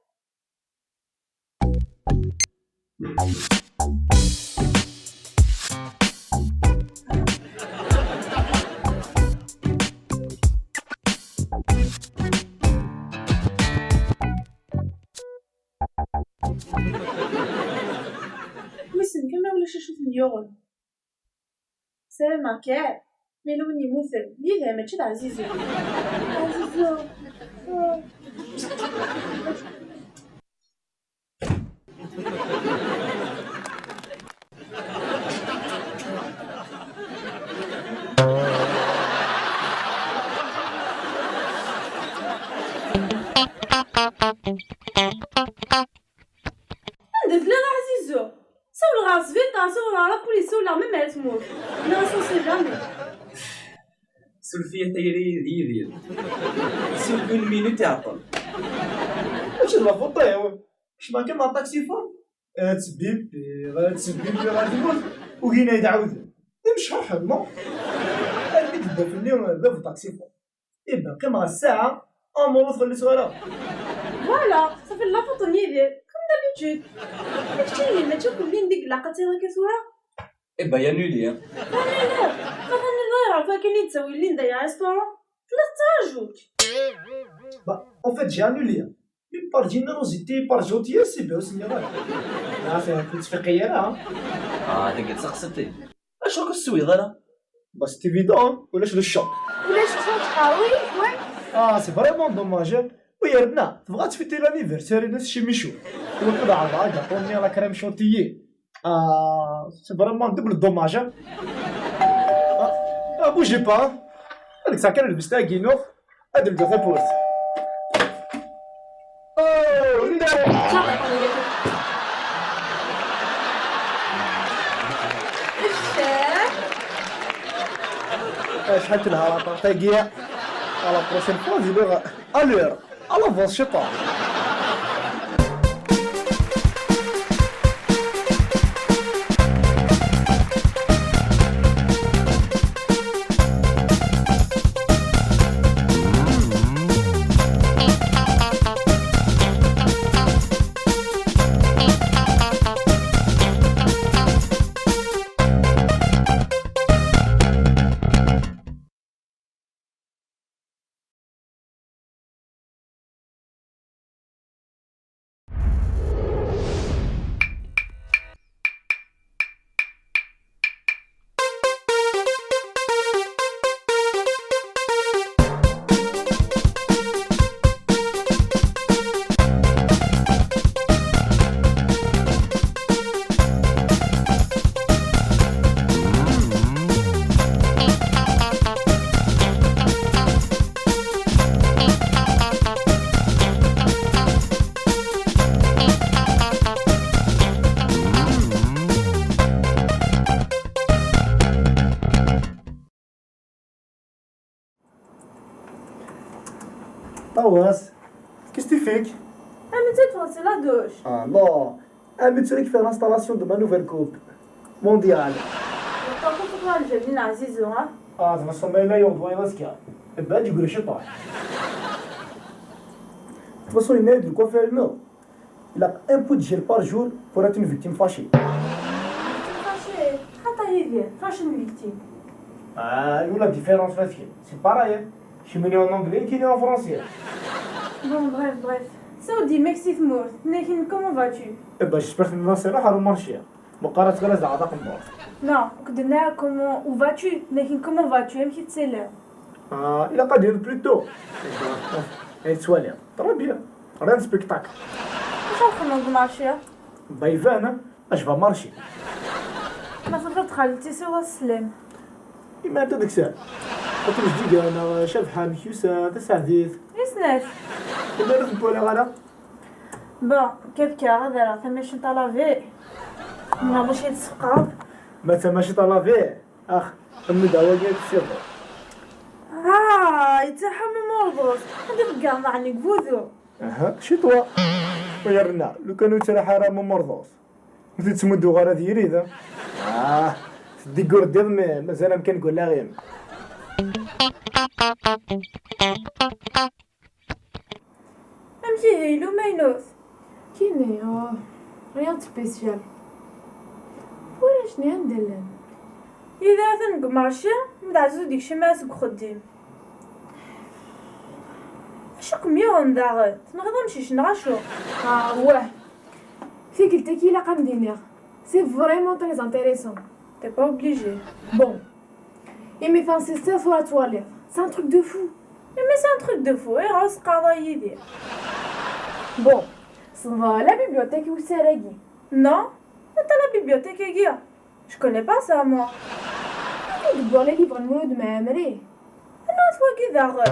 Wissen kan ma ulac acu ten-yuɣen. Ssarameɣ kan. Ma yella win yemmuten, yid-ha mačči d Ɛzizu. Ɛzizu. Anda tella Ɛzizu? Sawleɣ ɣer sbiṭar, sawleɣ ɣer la police, sawleɣ même ar tmurt. Nniɣ-as on sait jamais. Suref-iyi a tayri d Yidir. Sur une minute iɛeṭṭel. Mačči d la faute-iw. Kecmeɣ kan ɣer taxi-phone. Ad ttbibbiɣ, ad ttbibbiɣ ɣer tmurt. Ugin ad yi-d-ɛawden. D imecḥuḥen, non? Armi d-dda fell-i bab n taxi-phone. Eh ben, qqimeɣ ssaɛa, amur ur txelliṣ ara. Voilà, ça fait la faute n Yidir, comme d'habitude. Keččini, mačči akk Linda i ilaq ad tiliḍ akka tura? Eh ben, annulé, hein. Annulé? Ma tannuleḍ, ayɣer tura kan i d-ttawi Linda i restaurant? Tella tettraǧu-k. Bah, en fait, j'ai annulé. Une Par générosité, par gentillesse, c'est bien aussi, ah, c'est un peu de. Ah, dagi d taqsiṭ-im. Acu ur teswiḍ ara? Bah, c'est évident, ulac le choc. Ulac le choc, ah oui, ouais. Ah, c'est vraiment dommage, hein. Oui, yerna, tebɣa ad tfêter l'anniversaire-ines chez Michou. Tebɣa ad ɛerḍeɣ agaṭu-nni, la crème chantilly. Ah, c'est vraiment un double dommage, hein. Ah, ah, bougez pas, hein. Ad kkseɣ kan lbesta-agi-inu, ad ldiɣ tawwurt. Oh, nda! Acḥal telha la tarte-agi. À la prochaine fois, di luɣ. Allez, à l'avance, je sais pas. Tawas, qu'est-ce que tu fais? Ah, mais tu sais, c'est la douche. Ah non, ah, mais tu sais que faire l'installation de ma nouvelle coupe mondiale. Pourtant, faut pas le jeûner, là, Zizou, hein. Ah, de toute façon, mais là, on doit y rester. Eh ben, du coup, je sais pas. De toute façon, il y a de quoi faire, non? Il a un pot de gel par jour pour être une victime fâchée. Victime fâchée. Attends, il vient. Fashion victime. Ah, où la différence, parce que c'est pareil, hein. Je suis venu en anglais, qui est en français. Bon, bref, bref. Ça, on dit, Mexique mort. Nehin, comment vas-tu? Eh ben, j'espère que nous allons au marché. Meqqar ad tɣil ad ɛḍaq mort. Non, comment, où vas-tu? Nehin, comment vas-tu? Amek i tettiliḍ? Ah, ilaq ad d-yini plutôt. Ay tettwaliḍ. Très bien. Rien de spectacle. Acu txedmeḍ deg marché? Bah, iban, hein? Ah, je vais marcher. Ma tebɣiḍ xalti, siweḍ-as sslam. Ima anta deg-sen? Akken Zeddiga neɣ Cabḥa, Mekyusa, Tasaɛdit. Isem-is? Ima ur ten-twalaɣ ara? Bon, kifkif, ad rreɣ tamacint à laver. Neɣ mačči ad tseffqeḍ? Ma d tamacint à laver, ax, am ddeɛwa-agi ad tessiḍeḍ. Ah, yettṛaḥ am umurḍus. Anda tgezmeḍ ɛni deg wudu? Aha, chez toi. Yerna, lukan ur yettraḥ ara am umurḍus, ur t-id-ttmudduɣ ara d yiri da. Ah, teddiggurdiḍ, mais mazal amkan deg wallaɣ-im. Amek ihi, yella umaynut? Kini, oh, rien de spécial. Warrac-nni anda llan? Yid-i atan deg umarci, ma d Ɛezzu d-ikcem ara seg uxeddim. Acu kem-yuɣen daɣen? Tenɣiḍ amcic neɣ acu? Ah, wah. Tikkelt-agi ilaq ad m-d-iniɣ. C'est vraiment très intéressant. T'es pas obligé. Bon. Imi tansister tura twaliḍ. C'est un truc de fou. Imi c'est un truc de fou, ayɣer ur s-teqqareḍ ara i Yidir? Bon, tessneḍ la bibliothèque n usarag-agi? Non, anta la bibliothèque-agi? Je connais pas ça, moi. Anda i d-wwiɣ les livres n Mulud Mɛemmri? Anwa-t wagi daɣen?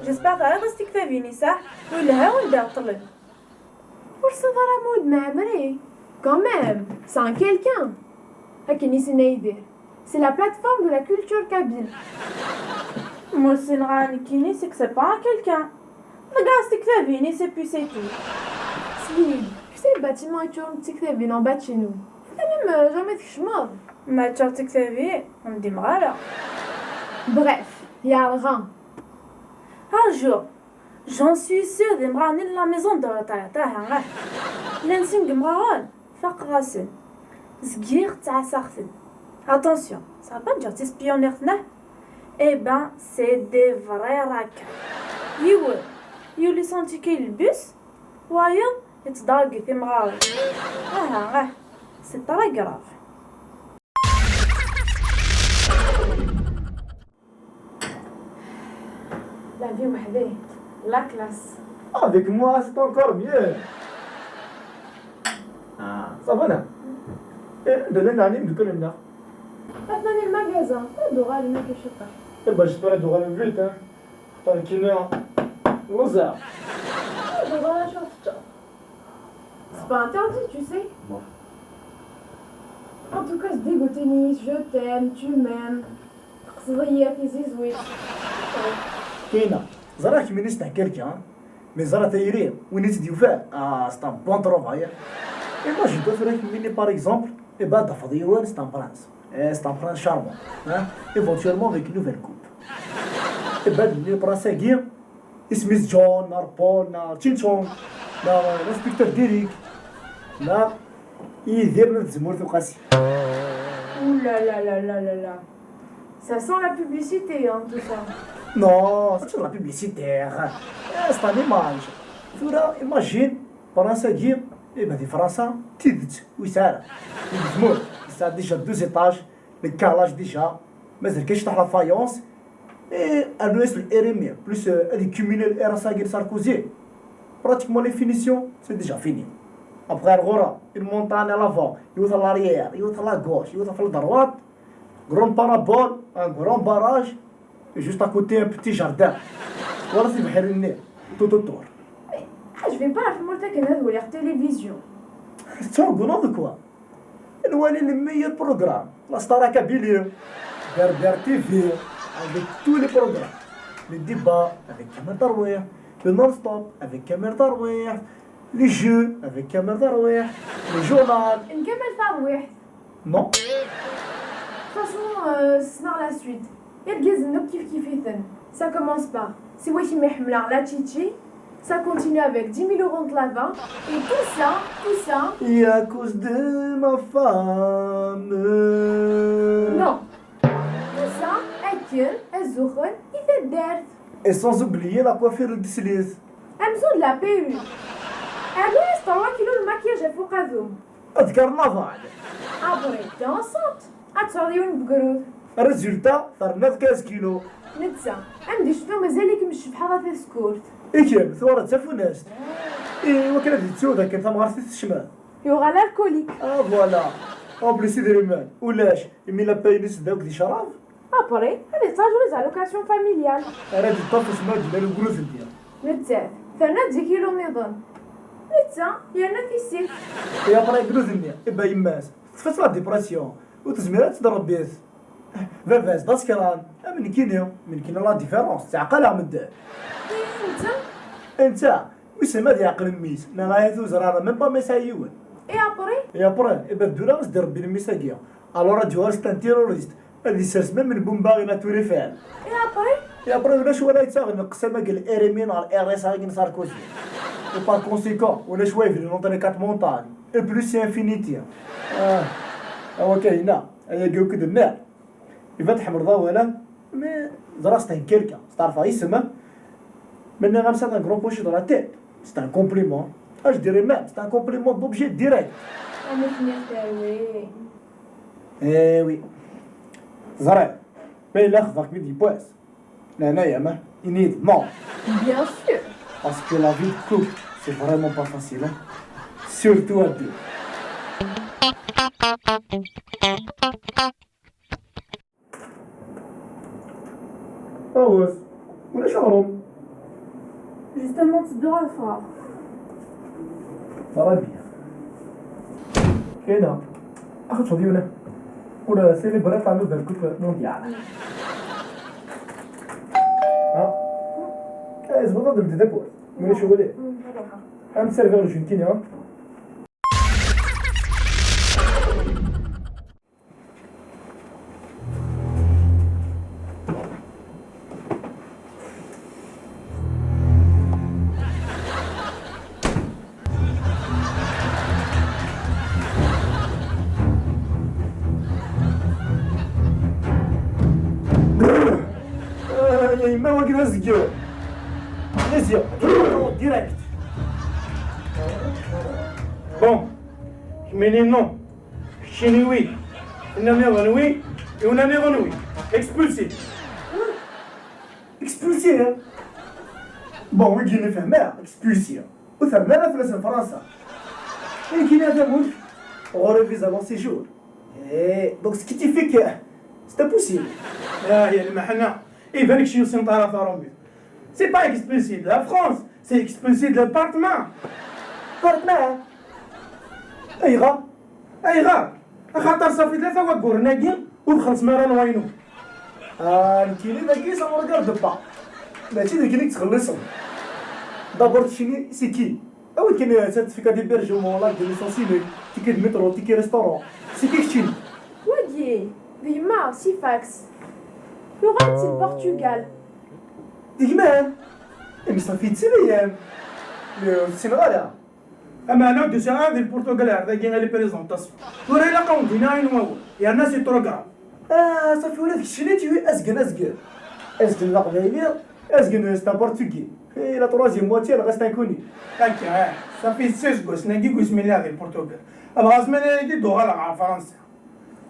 J'espère terriḍ-as tiktabin-is, ah? Wellah, win d-iɛeṭṭlen. Ur tessineḍ ara Mulud Mɛemmri? Quand même, c'est un quelqu'un. Akken i s-yenna Yidir, c'est la plateforme de la culture kabyle. Ma ur ssineɣ ara nekkini, c'est que c'est pas un quelqu'un. Ḍeggreɣ-as tiktabin-is et puis c'est tout. Slim, tu sais, le bâtiment yeččur d tiktabin en bas de chez nous. T'as même, euh, jamais tkecmeḍ. Ma ččur d tiktabin, ur ndimeɣ ara. Bref, yerɣa. Un jour, j'en suis sûr, d imɣaren i la maison de retraite, ah, ah. Llan sin n yimɣaren, faqeɣ-asen. Zgiɣ ttɛassaɣ-ten. Attention, ça va pas ǧǧiɣ ttespiyuniɣ-ten, ah. Eh ben, c'est des vrais rakas. Yiwen, yuli s un ticket n lbus, Wayeḍ yettḍaggi timɣarin. Aha, ah, c'est très grave. La vie weḥd-i, la classe. Avec moi, c'est encore mieux. Ah, ça va, là? Eh, d llan ɛni imeddukal-nneɣ? Atnan i lmagaza, ad d-uɣalen akka ciṭṭaḥ. Eh ben, j'espère ad d-uɣalen vite, hein. Xaṭer nekkini lluẓeɣ. Ad d-uɣal acu ad teččeḍ. C'est pas interdit, tu sais. Bon. En tout cas, c'est dégoûté, je t'aime, tu m'aimes. Teqseḍ-iyi a tizizwit. Kayna, ẓriɣ kemmini c'est un quelqu'un, mais ẓriɣ tayri, win i tt-id-yufan, ah, c'est un bon travail. Imagine-toi tura kemmini, par exemple, et ben, d-tafeḍ yiwen, c'est un prince. Eh, c'est un prince charmant, hein, éventuellement avec une nouvelle coupe. Et ben, le prince-agi, isem-is John, neɣ Paul, neɣ Chin Chong, neɣ l'inspecteur Derrick, neɣ Yidir n At Zmut Uqasi. Ouh là là là là là là. Ça sent la publicité, hein, tout ça. Non, c'est de la publicité. Eh, c'est un image. Tura, imagine, Fransa-agi, eh ben, di Fransa, d tidet, ur yesɛi ara. Di tmurt, yesɛa déjà deux étages, le calage déjà, mazal kan ciṭuḥ la faïence, et rnu-as le R M I, plus, euh, ad icumuler le R S A-agi n Sarkozy. Pratiquement les finitions, c'est déjà fini. Après, ar ɣur-a, une montagne à l'avant, yiwet à l'arrière, yiwet à la gauche, yiwet à la droite, grande parabole, un grand barrage, et juste à côté, un petit jardin. Voilà, c'est le tout autour. Ah, je vais pas à la tmurt akken ad waliɣ télévision. Tettɛegguneḍ quoi? Nwali le meilleur programme, la Star Kabylie, Berbère T V, avec tous les programmes. Le débat avec Kamel Darwish, le non-stop avec Kamel Darwish, les jeux avec Kamel Darwish, le journal. N Kamel Darwish. Non. De toute façon, euh, ssneɣ la suite. Irgazen akk kif kif-iten. Ça commence par c'est moi qui me la chichi. Ça continue avec dix mille euros de lava. Et tout ça, tout ça. Et à cause de ma femme. Non. Tout ça, akken ad zuxxen i taddart. Et sans oublier la coiffure de Slis. Amzun d la perruque. Rnu-as trois kilos n lmakyaj ɣef uqadum. D karnaval. Après, d enceinte. Ad tesɛuḍ yiwen n wegrud. Résultat, terniḍ quinze kilos. Netta, am d icettu mazal-ikem ccebḥa ɣer tasekkurt. I kemm, tura d tafunast. I wakken ad yettu d akken tamɣart i tecna. Yuɣal alcoolique. Ah, voilà. En plus, idrimen, ulac, imi la paynis d akk di ccrab. Après, ad yettaǧu les allocations familiales. Ara d-yeṭṭef usma d-yellan ugrud-nni. Nettat, terna-d zik ilu nniḍen. Netta, yerna tissit. Et après, agrud-nni, iba yemma-s, teṭṭef-itt la dépression, ur tezmir ad tt-id-rebbit. Baba-s d asekran, am nekkini, nekkini la différence, ttɛeqqaleɣ medden. I netta? Netta, wissen ma ad yeɛqel mmi-s, neɣ ahat ur yeẓri ara même pas ma yesɛa yiwen. Et après? Et après, iba d ula as-d-irebbin mmi-s-agi. Alors ad yuɣal c'est un terroriste. Ad yessers même lbumba i la Tour Eiffel. Et après? Et après, ulac wala yettaɣen lqessam-agi n R M I neɣ R S A-agi n Sarkozy. Et par conséquent, ulac wa yebnin entre les quatre montagnes. Et plus c'est infinity. Ah, awa kahina, ayagi akk d nniɣ. Iban tḥemmleḍ awal-a, mais ẓriɣ c'est un quelqu'un, steɛrfeɣ isem, mais nniɣ-am c'est un grand poche dans la tête. C'est un compliment. Ah, je dirais même, c'est un compliment d'objet direct. Amek nniɣ terwi. Eh oui. Ẓriɣ. Ma yella xedmeɣ-kem-id yiwwas. Leɛnaya-m, ini-yi-d non. Bien sûr. Parce que la vie de couple, c'est vraiment pas facile, hein. Surtout à deux. Awas, ulac aɣrum. Justement, ttedduɣ ad ffɣeɣ. Très bien. Kayna, axaṭer d yiwen ur célébrer la nouvelle coupe mondiale. Ha? Eh, zbut ad d-nebdu tawwurt. Ulac wali. Am servir le jus nekkini, ha? Ah, ya yemma, wagi d azeggaw. Azeggaw, direct. Bon, kemmini non. Keččini oui. Nna nniḍen oui. Iwna nniḍen oui. Expulsé. Expulsé, hein? Bon, wigi nefhem ara, expulsé. Ur terni ara fell-asen Fransa. Nekkini a tamurt, ɣur-i visa long séjour. Eh, donc ce qui fait que c'est impossible. Ah, ya lmeḥna. Iban kečč yusin ṭara taṛumit. C'est pas expulsé de la France, c'est expulsé de l'appartement. Appartement? Ayɣer? Ayɣer? Axaṭer safi tlata wagguren-agi ur xellṣem ara lwaynu. Ah, nekkini dagi ça me regarde pas. Mačči d nekkini i yettxelliṣen. D'abord, keččini, c'est qui? Awi-d kan certificat d'hébergement, l'acte de naissance, ticket de métro, ticket restaurant. C'est qui keččini? Wagi, d gma, si fax. Yuɣal-d si Portugal. D gma? Imi safi d sin ayyam. Ur ssineɣ ara. Ameɛna ur d-usiɣ ara di Lpurtugal ar dagi a les présentations. Tura ilaq-awen dina ayen wawal, yerna c'est trop grave. Ah, safi ula d keččini tu es azgen azgen. Azgen d aqbayli, azgen c'est un portugais. Et la troisième moitié, elle reste inconnue. Akka, ah, safi seize iseggasen-agi deg wasmi lliɣ di Lpurtugal. Abɣas ma nagi d-uɣaleɣ ɣer Fransa.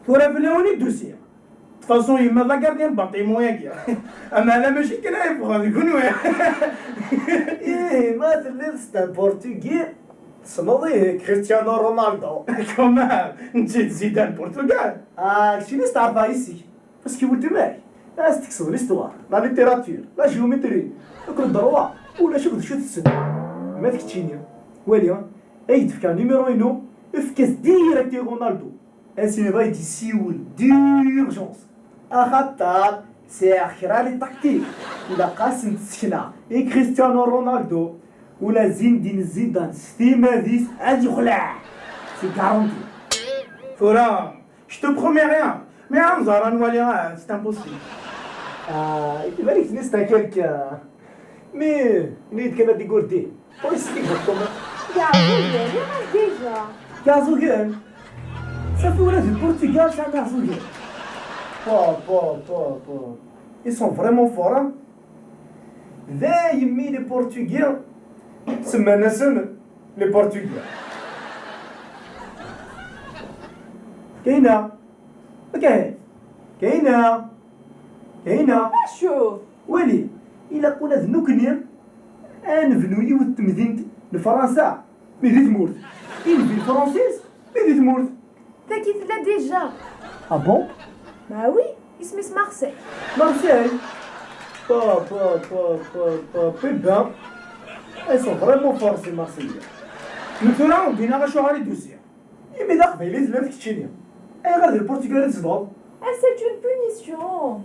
Tura fell-awen i d-usiɣ. De toute façon, yemma d la gardienne n bâtiment-agi. Ameɛna mačči kan ay ffɣen d kunwi. Ih, ma telliḍ c'est un portugais, tessneḍ ih Cristiano Ronaldo. Quand même, netta d Zidane Portugal. Ah, keččini steɛrfeɣ yes-k. Parce que weltma-k, ad s-tekkseḍ l'histoire, la littérature, la géométrie, akk le droit, ulac akk d acu tessen. Ma d keččini, wali, ay d-fkeɣ numéro-inu, efk-as direct i Ronaldo. Ad s-iniḍ ad d-yessiwel d'urgence. Axaṭer sɛiɣ kra les tactiques. Ilaq ad sen-d-ssekneɣ i Cristiano Ronaldo ula d Zinedine Zidane s timmad-is ad yexleɛ. C'est garanti. Tura, je te promets rien. Mais ad nẓer, ad nwali, ah, c'est impossible. Ah, iban keččini c'est un quelqu'un. Mais, ini-d kan ad d-igurdi. Ur yesli exactement. Yeɛẓugen, iɣac déjà. Yeɛẓugen? Safi ula di Portugal sɛan iɛẓugen. Po, po, po, po. Ils sont vraiment forts, hein? Daymi les Portugais semman-asen les Portugais. Kayna. Ok. Kayna. Kayna. Acu? Wali, ilaq ula d nekkni ad nebnu yiwet temdint n Fransa, mi di tmurt. Une ville française, mi di tmurt. Tagi tella déjà. Ah bon? Bah oui, isem-is Marseille. Marseille? Pa, pa, pa, pa, pa, eh ben, ils sont vraiment forts, ces Marseillais. Nekk tura ur d-iniɣ acuɣer i d-usiɣ. Imi d aqbayli telliḍ keččini, ayɣer di Lpurtugal i tzedɣeḍ? Ah, c'est une punition.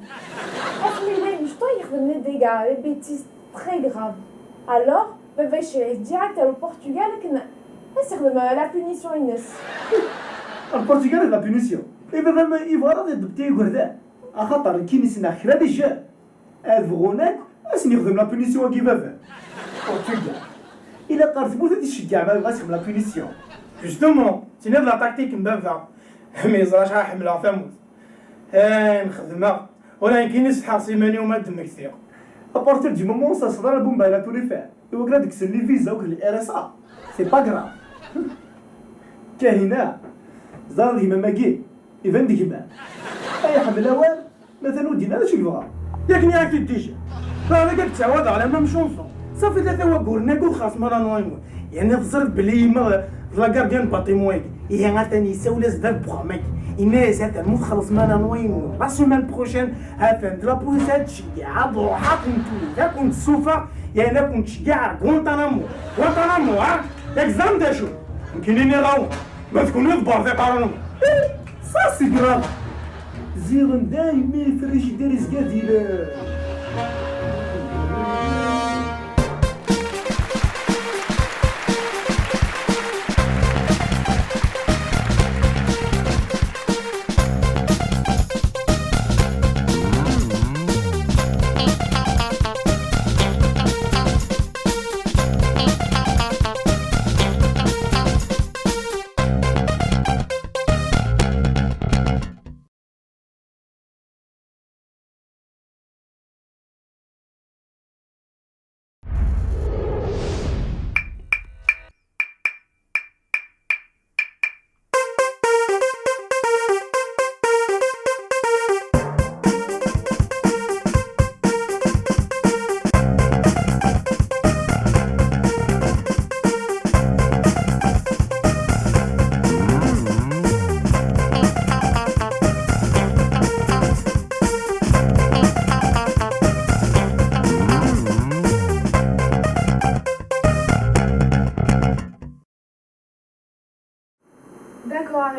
Asmi d ayen mecṭuḥ yexdem les dégâts, les bêtises très graves. Alors, baba yecɛel-it direct ar Lpurtugal akken ad s-ixdem, euh, la punition-ines. Ar Lpurtugal d la punition? I baba-m yebɣa ad iḍebṭi igerdan? Axaṭer nekkini ssneɣ kra des jeunes. Ad bɣun akk ad sen-yexdem la punition-agi baba. Portugal. Ilaq ɣer tmurt ad iceggeɛ ma yebɣa ad yexdem la punition. Justement, tiniḍ la tactique n baba. Mi yeẓra acḥal ḥemmleɣ tamurt. Ay, nxedmeɣ. Ula nekkini setḥaɣ s iman-iw ma d-mmektiɣ. À partir du moment où ça sera la bombe à la tous les fers. Iwakken ad kksen les visas akked les R S A. C'est pas grave. Kahina, ẓer gma-m-agi, iban d gma. Ay ḥemmel awal, ma tanudin ara acu yebɣa. Yak nniɣ-ak-t-id déjà. Tura ad ak-d-ttɛawadeɣ la même chanson. Safi tlata wagguren-agi ur xerṣem ara Noël. Yeɛni teẓriḍ belli yemma d la gardienne n bâtiment-agi. Ihi atan yessawel-as-d ar wexxam-agi. Yenna-yas atan ma ur txellṣem ara Noël, la semaine prochaine atan d la police ad tceggeɛ, ad ruḥ ad kent-tewwet, ad kent-tessufeɣ, yeɛni ad kent-tceggeɛ ar Guantanamo. Guantanamo, ha? Yak ẓran d acu? Nekkini nniɣ-awen. Ma d kunwi d Bardiq ara nwen. Eh, ça c'est grave. Ziɣen daymi frigidaire izga d ilem.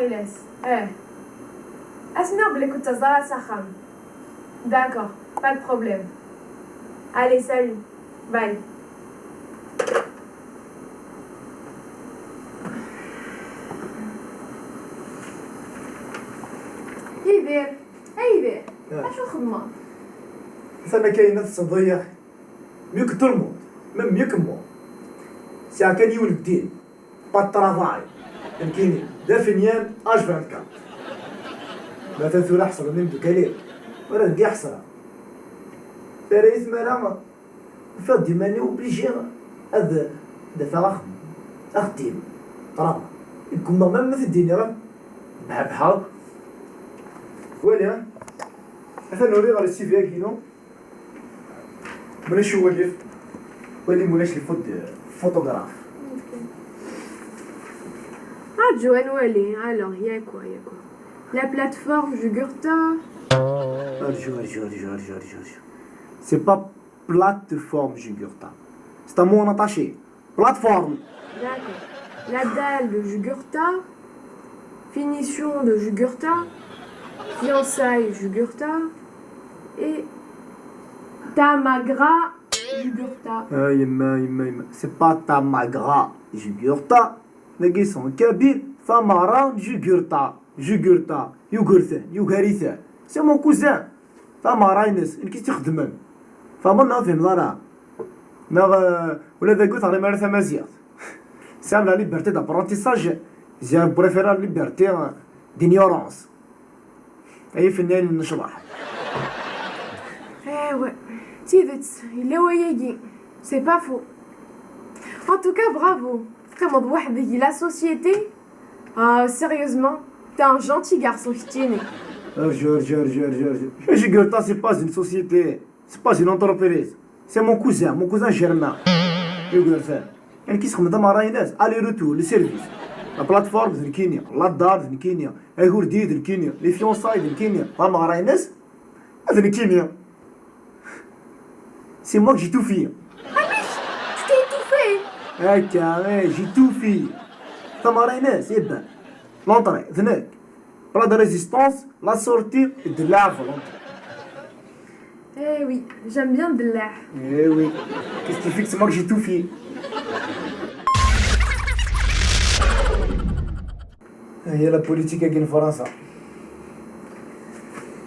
Ilas. Eh. Asmi belli kent teẓra s axxam. D'accord, pas de problème. Allez, salut. Bye. Yidir, a Yidir, acu xedmeḍ? Atan akka yella tettḍeyyiɛ. Mieux que tout le monde, même mieux que moi. Sɛiɣ kan yiwen n ddin, pas de travail. Nekkini d afenyan H vingt-quatre. Ma atan tura ḥeṣlen imdukal-iw, ula d nekk ḥeṣleɣ. Terra-yi tmara, ufiɣ-d iman-iw obligé ad d-afeɣ axeddim. Axeddim, ṭṭraba. Ggummaɣ même ma t-id-iniɣ, bḥebḥeɣ. Wali, atan uriɣ le C V-agi-inu. Mulac uwalif. Wali mulac les fautes de photographe. Arǧu ad nwali. Alors, il y a quoi, il y a quoi? La plateforme Jugurtha. Arǧu, arǧu, arǧu, arǧu, arǧu, arǧu. C'est pas plateforme Jugurtha. C'est un mot en attaché. Plateforme. D'accord. La dalle de Jugurtha, finition de Jugurtha, fiançailles Jugurtha et tamagra Jugurtha. Ah, yemma, yemma, yemma. C'est pas tamagra Jugurtha. Dagi c'est en kabyle, tameɣra n Jugurtha. Jugurtha, Yugurten, Yugariten. C'est mon cousin. Tameɣra-ines, nekk i tt-ixedmen. Tfehmeḍ neɣ ur tfehmeḍ ara? Neɣ, euh, ula d agut ɣer imara tamaziɣt. Tesɛam la liberté d'apprentissage, ziɣ préfère la liberté, euh, d'ignorance. Ay fennan n lecḍeḥ. Eh ouais, d tidet, yella wayagi. C'est pas faux. En tout cas, bravo. Teqqimeḍ weḥd-k la société. Ah, sérieusement, t'es un gentil garçon, keččini. Arǧu, arǧu, arǧu, arǧu, arǧu. Jugurtha, c'est pas une société. C'est pas une entreprise. C'est mon cousin, mon cousin germain. Yugurten. Nekk i sexdmeɣ tameɣra-ines, aller-retour, le service. La plateforme, d nekkini. La dalle, d nekkini. Agurdi, d nekkini. Les fiançailles, d nekkini. Tameɣra-ines, d nekkini. C'est moi que j'ai tout fait. Amek? Tu t'es étouffé? Akka, eh, j'ai tout fait. Tameɣra-ines, eh ben. L'entrée, d nekk. Plat de résistance, la sortie et de la volonté. Eh oui, j'aime bien de l'air. Eh oui. Qu'est-ce qui fait que c'est moi que j'ai tout fait? هي la politique-agi n Fransa.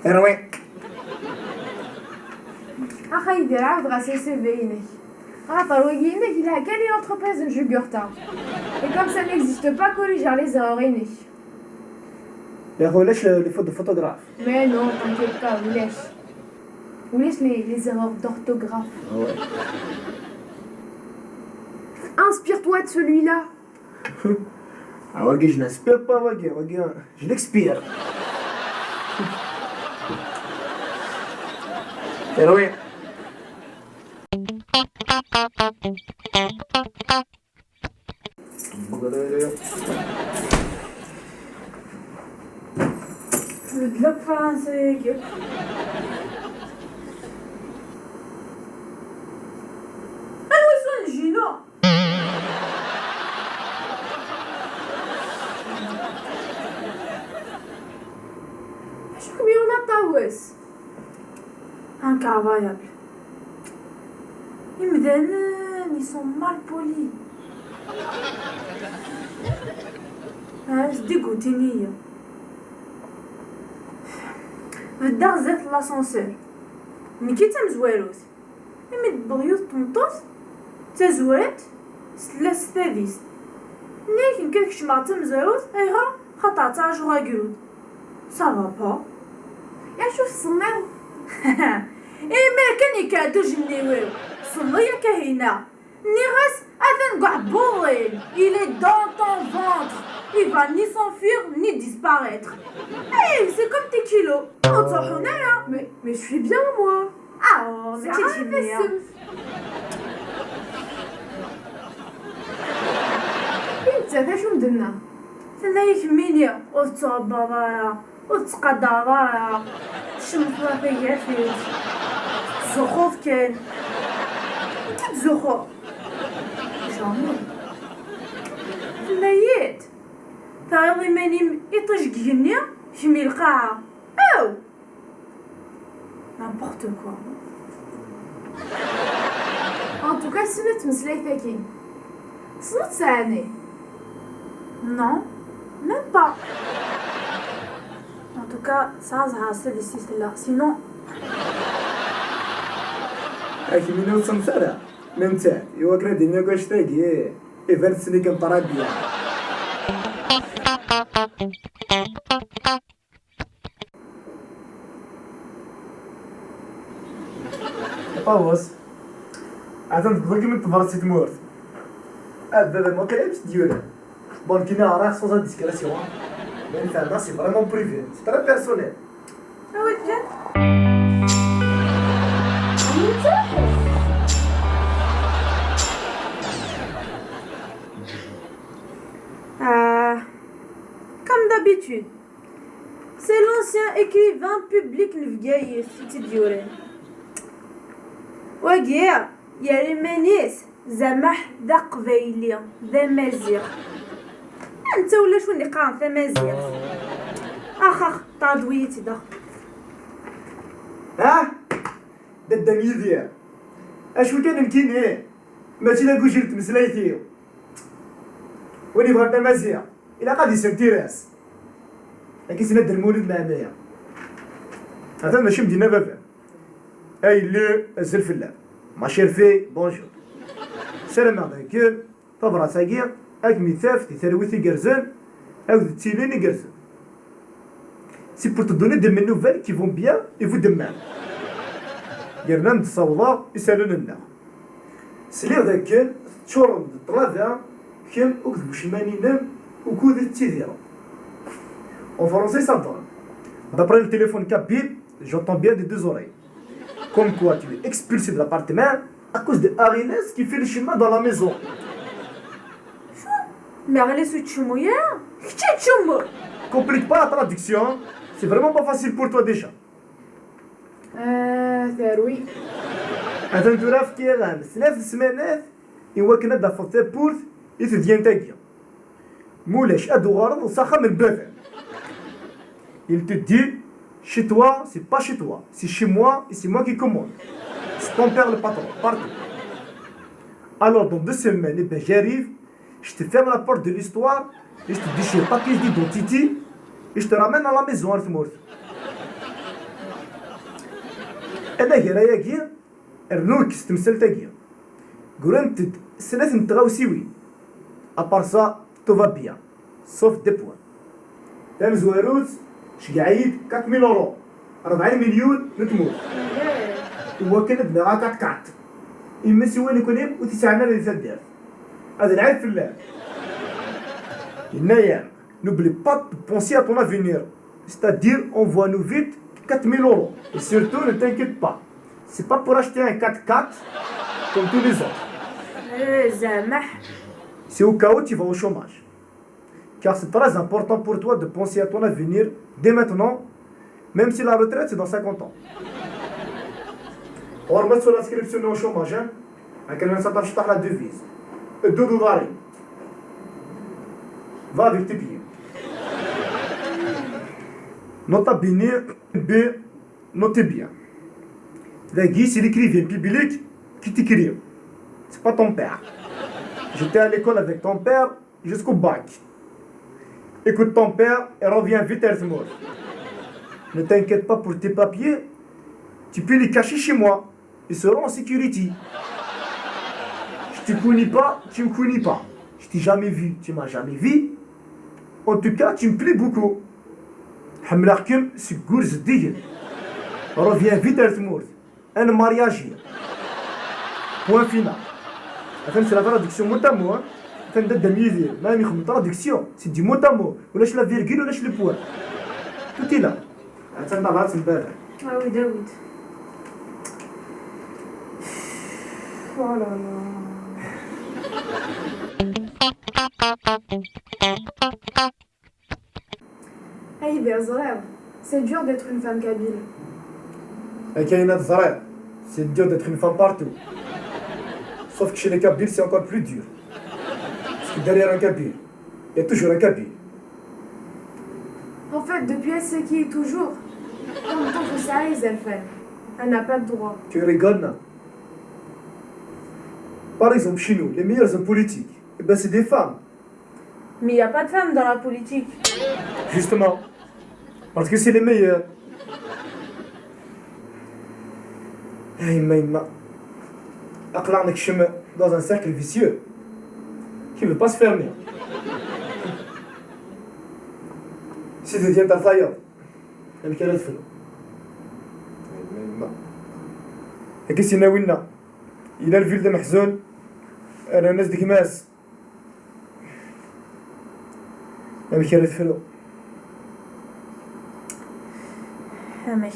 Anwi? Ax a Yidir, ɛawed-as i C V-inek. Axaṭer wagi-inek yelha kan i l'entreprise n Jugurtha. Et comme ça n'existe pas, corrige les erreurs-inek. Yak ulac les fautes de photographe. Mais non, t'inquiète pas, ulac. Ulac les, les erreurs d'orthographe. Ah ouais. Inspire-toi de celui-là. Ah, wagi, je n'inspire pas, wagi, wagi, je l'expire. Terwi. Beddel akk Fransa-agi. Anwa i s-wen-jjino? Acu kem-yuɣen a Ṭawes? Incroyable. Imdanen, ils sont mal polis. Ah, sdigutin-iyi. Beddeɣ zdat l'ascenseur. Nekki d tamezwarut. Imi d-tewweḍ yiwet tmeṭṭut, d tazwart, tella s tadist. Nniɣ-ak nekk ad kecmeɣ d tamezwarut, ayɣer? Xaṭer ttṛajuɣ agrud. Ça va pas. Acu tessenniḍ? Imir kan yekka-d ujenniw-iw, ssenḍi a Kahina. Nniɣ-as, atan deg uɛebbuḍ-im. Il est dans ton ventre. Il va ni s'enfuir, ni disparaître. Eh, c'est comme tes kilos. Ur ttruḥun ara. Mais, mais je suis bien, moi. Ah, mačči d kemmi. I nettat, acu m-d-tenna? Tenna-yi kemmini ur tettɛebbaḍ ara, ur tettqadareḍ ara, tcemteḍ a tagertilt, tettzuxxuḍ kan. Nekk i ttzuxxuɣ? Jamais. Tenna-yi-d. Terriḍ iman-im iṭij deg igenni, kemm i lqaɛa. Aw! N'importe quoi. En tout cas, ssneɣ ttmeslayt-agi. Tessneḍ-tt ɛni? Non, même pas. En tout cas, tesɛa ẓẓher s tadist i tella, sinon. Akemini ur tsemmet ara. Nettat, iwakken ad d-iniɣ akk annect-agi, iban tessen-ikem très bien. Ṭawes. Atan tewweḍ-ikem-id tebrat si tmurt. Ah, baba, waqila i m-tt-d-yuran. Bon, nekkini ɣriɣ sans indiscrétion, hein. Mais nfehmeɣ, c'est vraiment privé, c'est très personnel. Awi-d kan. Ah, comme d'habitude. C'est l'ancien écrivain public n Bgayet i tt-id-yuran. Wagi, yerra iman-is Zamaḥ d aqbayli, d amaziɣ. Anta ulac win iqqaren tamaziɣt? Ax, ax, tɛedwi-yi-tt-id, ax. Ah! Dadda n Yidir. Acu kan nekkini, mačči d agujil n tmeslayt-iw. Win yebɣan tamaziɣt, ilaq ad isel tira-s. Akka i s-yenna Dda Lmulud Mɛemmri. Atan d acu i m-d-yenna baba. A yelli, azul fell-am. Ma chère fille, bonjour. Ssarameɣ dakken tabrat-agi ad kem-taf di talwit igerrzen akked d tilin igerrzen. C'est pour te donner des nouvelles qui vont bien et vous de même. Yerna ad m-d-ssawḍeɣ isalan-nneɣ. Sliɣ dakken teččurem d ṭṭlaba kemm akked bucemman-inem ukud i tettidirem. En français, ça donne. D'après le téléphone kabyle, j'entends bien des deux oreilles. Comme quoi tu es expulsé de l'appartement à cause de Ariles qui fait le chemin dans la maison. Meɣlis ur ttcummu ara, kečč ad tcummuḍ. Complique pas la traduction, c'est vraiment pas facile pour toi déjà. Ah, terwi. Atan tura fkiɣ-am snat ssmanat i wakken ad d-tafeḍ tawwurt i tedyant-agi. Mulac ad d-tuɣaleḍ s axxam n baba-m. Il te dit, chez toi, c'est pas chez toi, c'est chez moi et c'est moi qui commande. C'est ton père le patron, partout. Alors, dans deux semaines, eh ben, j'arrive, je te ferme la porte de l'histoire et je te déchire ta pièce d'identité et je te ramène à la maison, ar tmurt. Anagar ayagi, rnu kkes temsalt-agi. Grant-d snat n tɣawsiwin. À part ça, tout va bien. Sauf deux points. Tamezwarut, ceggeɛ-iyi-d quatre mille euros. Rebɛin milyun n tmurt. I wakken ad d-naɣ quatre quatre. Imma siwa nekkni ur t-sɛan ara di taddart. Ad lɛib fell-am. Yenna-yam, n'oublie pas de penser à ton avenir. C'est-à-dire, envoie-nous vite quatre mille euros. Et surtout, ne t'inquiète pas. C'est pas pour acheter un quatre quatre comme tous les autres. Eh, Zamaḥ. C'est au cas où tu vas au chômage. Car c'est très important pour toi de penser à ton avenir dès maintenant, même si la retraite c'est dans cinquante ans. Ɣur-m ad tura l'inscription au chômage, hein? Akken ad tafeḍ la devise. Ddu d uḍar-im. Va avec tes pieds. Nota bene, B, notez bien. Dagi, c'est l'écrivain public qui t'écrit. C'est pas ton père. J'étais à l'école avec ton père jusqu'au bac. Écoute ton père et reviens vite à Ertmour. Ne t'inquiète pas pour tes papiers. Tu peux les cacher chez moi. Ils seront en sécurité. Je te connais pas, tu me connais pas. Je t'ai jamais vu, tu m'as jamais vu. En tout cas, tu me plais beaucoup. Ḥemmleɣ-kem seg ur zeddigen. Reviens vite ar tmurt. Ad nemmariaji. Point final. Atan c'est la traduction mot à mot, hein. Atan d addam Yidir. Ma yexdem traduction, c'est du mot à mot. Ulac la virgule, ulac le point. Tout est là. Atan tabrat n baba. Awi-d, awi-d. Oh là là. Ay d ẓriɣ, c'est dur d'être une femme kabyle. Akka i ẓriɣ, c'est dur d'être une femme partout. Sauf que chez les Kabyles, c'est encore plus dur. Parce que derrière un Kabyle, il y a toujours un Kabyle. En fait, depuis S C Q toujours, comme tant que ça arrive, Zalfan, elle n'a pas de droit. Tu rigoles, non? Par exemple, chez nous, les meilleurs hommes politiques, eh ben, c'est des femmes. Mais il n'y a pas de femmes dans la politique. Justement, parce que c'est les meilleurs. Hey, mais ma... aql-aɣ nekcem dans un cercle vicieux qui veut pas se fermer. Si tu viens à tailleure, elle qui a le feu. Hey, mais ma... Qu'est-ce qu'il y a, winna? Il a le ville de Mahzoun, elle a un de Amek ara tefru? Amek?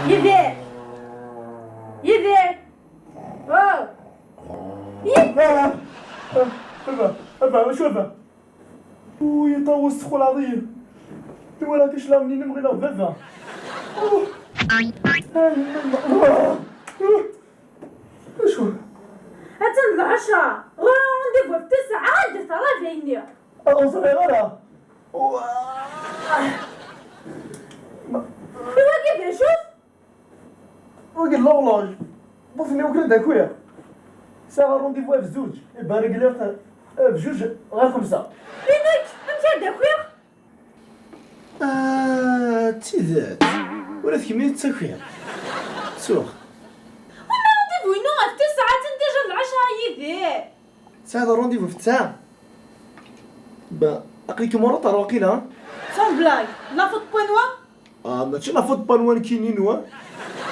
Yidir! Yidir! Oh! Yidir! Ah! Ah! Baba! Baba! Acu baba? Uy, iṭawes, texlaḍ-iyi. Iwala kaclaɣ-nni, nɣileɣ baba. Oh! Ah, yemma, yemma. Ah! Ah! Acu? Atan d lɛecṛa. Ɣur-i rendez-vous ɣef ttesɛa, anda terra dayenni? Ah, ur ẓriɣ ara. Wah! I wagi d acu-t? Wagi d l'horloge. Butni ukan d akwiɣ. Sɛiɣ rendez-vous ɣef zuǧ. Iban rregliɣ-t ɣef zuǧ ɣer xemsa. I nekk, amek ara d-akwiɣ? Ah, d tidet. Ula d kemm i d-ttakiɣ. Ttuɣ. Wamma rendez-vous-inu ɣef tis sɛa, atan déjà d lɛecṛa, a Yidir. Tesɛiḍ rendez-vous ɣef ttesɛa? Ba, aql-ikem en retard waqila, hein? Sans blague, la faute pas nwen? Ah, mačči la faute pas nwen, nekkini nwen.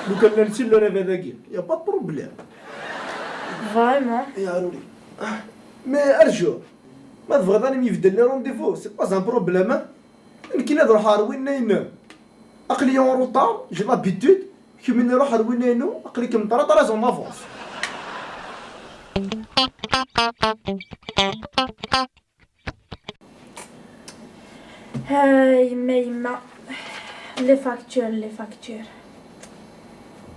Lukan llan sin llan abad-agi, y a pas de problème. Vraiment? Ya Ruli. Ah, mais arju, ma tebɣiḍ ad nembeddel les rendez-vous, c'est pas un problème, hein? Nekkini ad ruḥeɣ ar winna-inem. Aql-iyi en retard, j'ai l'habitude. Kemmini ruḥ ar winna-inu, aql-ikem trois trois en avance. Ay, yemma, yemma. Les factures, les factures.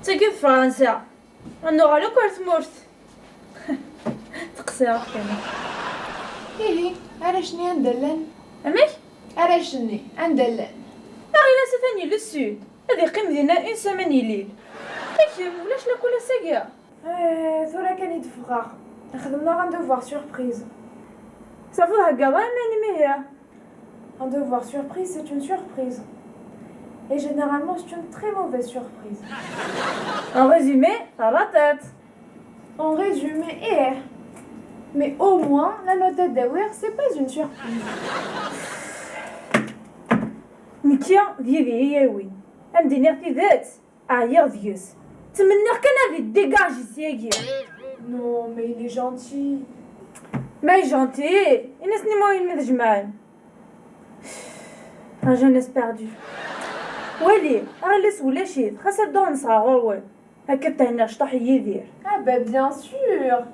Tagi d Fransa. Ad nuɣal akk ar tmurt. Teqsireḍ kan. Ihi, arrac-nni anda llan? Amek? Arrac-nni anda llan? Aɣilas atan yella sud. Ad iqqim dinna une semaine ilil. I kemm, ulac lakul ass-agi? Eh, tura kan i d-ffɣeɣ. Xedmen-aɣ un devoir surprise. Tafeḍ heggaḍ iman-im ihi. Un devoir surprise, c'est une surprise. Et généralement, c'est une très mauvaise surprise. En résumé, t'as la tête. En résumé, eh. Mais au moins, la note à Dawir, c'est pas une surprise. Nekki d yid-i i yawin. Ad m-d-iniɣ tidet, ɛyiɣ deg-s. Ttmenniɣ kan ad idégage syagi. Non, mais il est gentil. Mais gentil, ini-as-n i wayen mi tjemɛem. La jeunesse perdue. Wali, aɣilas ulac-it, xas ad dduɣ nesɣa ɣur-wen. Akka thenniɣ cṭuḥ i Yidir. Ah ben bien sûr.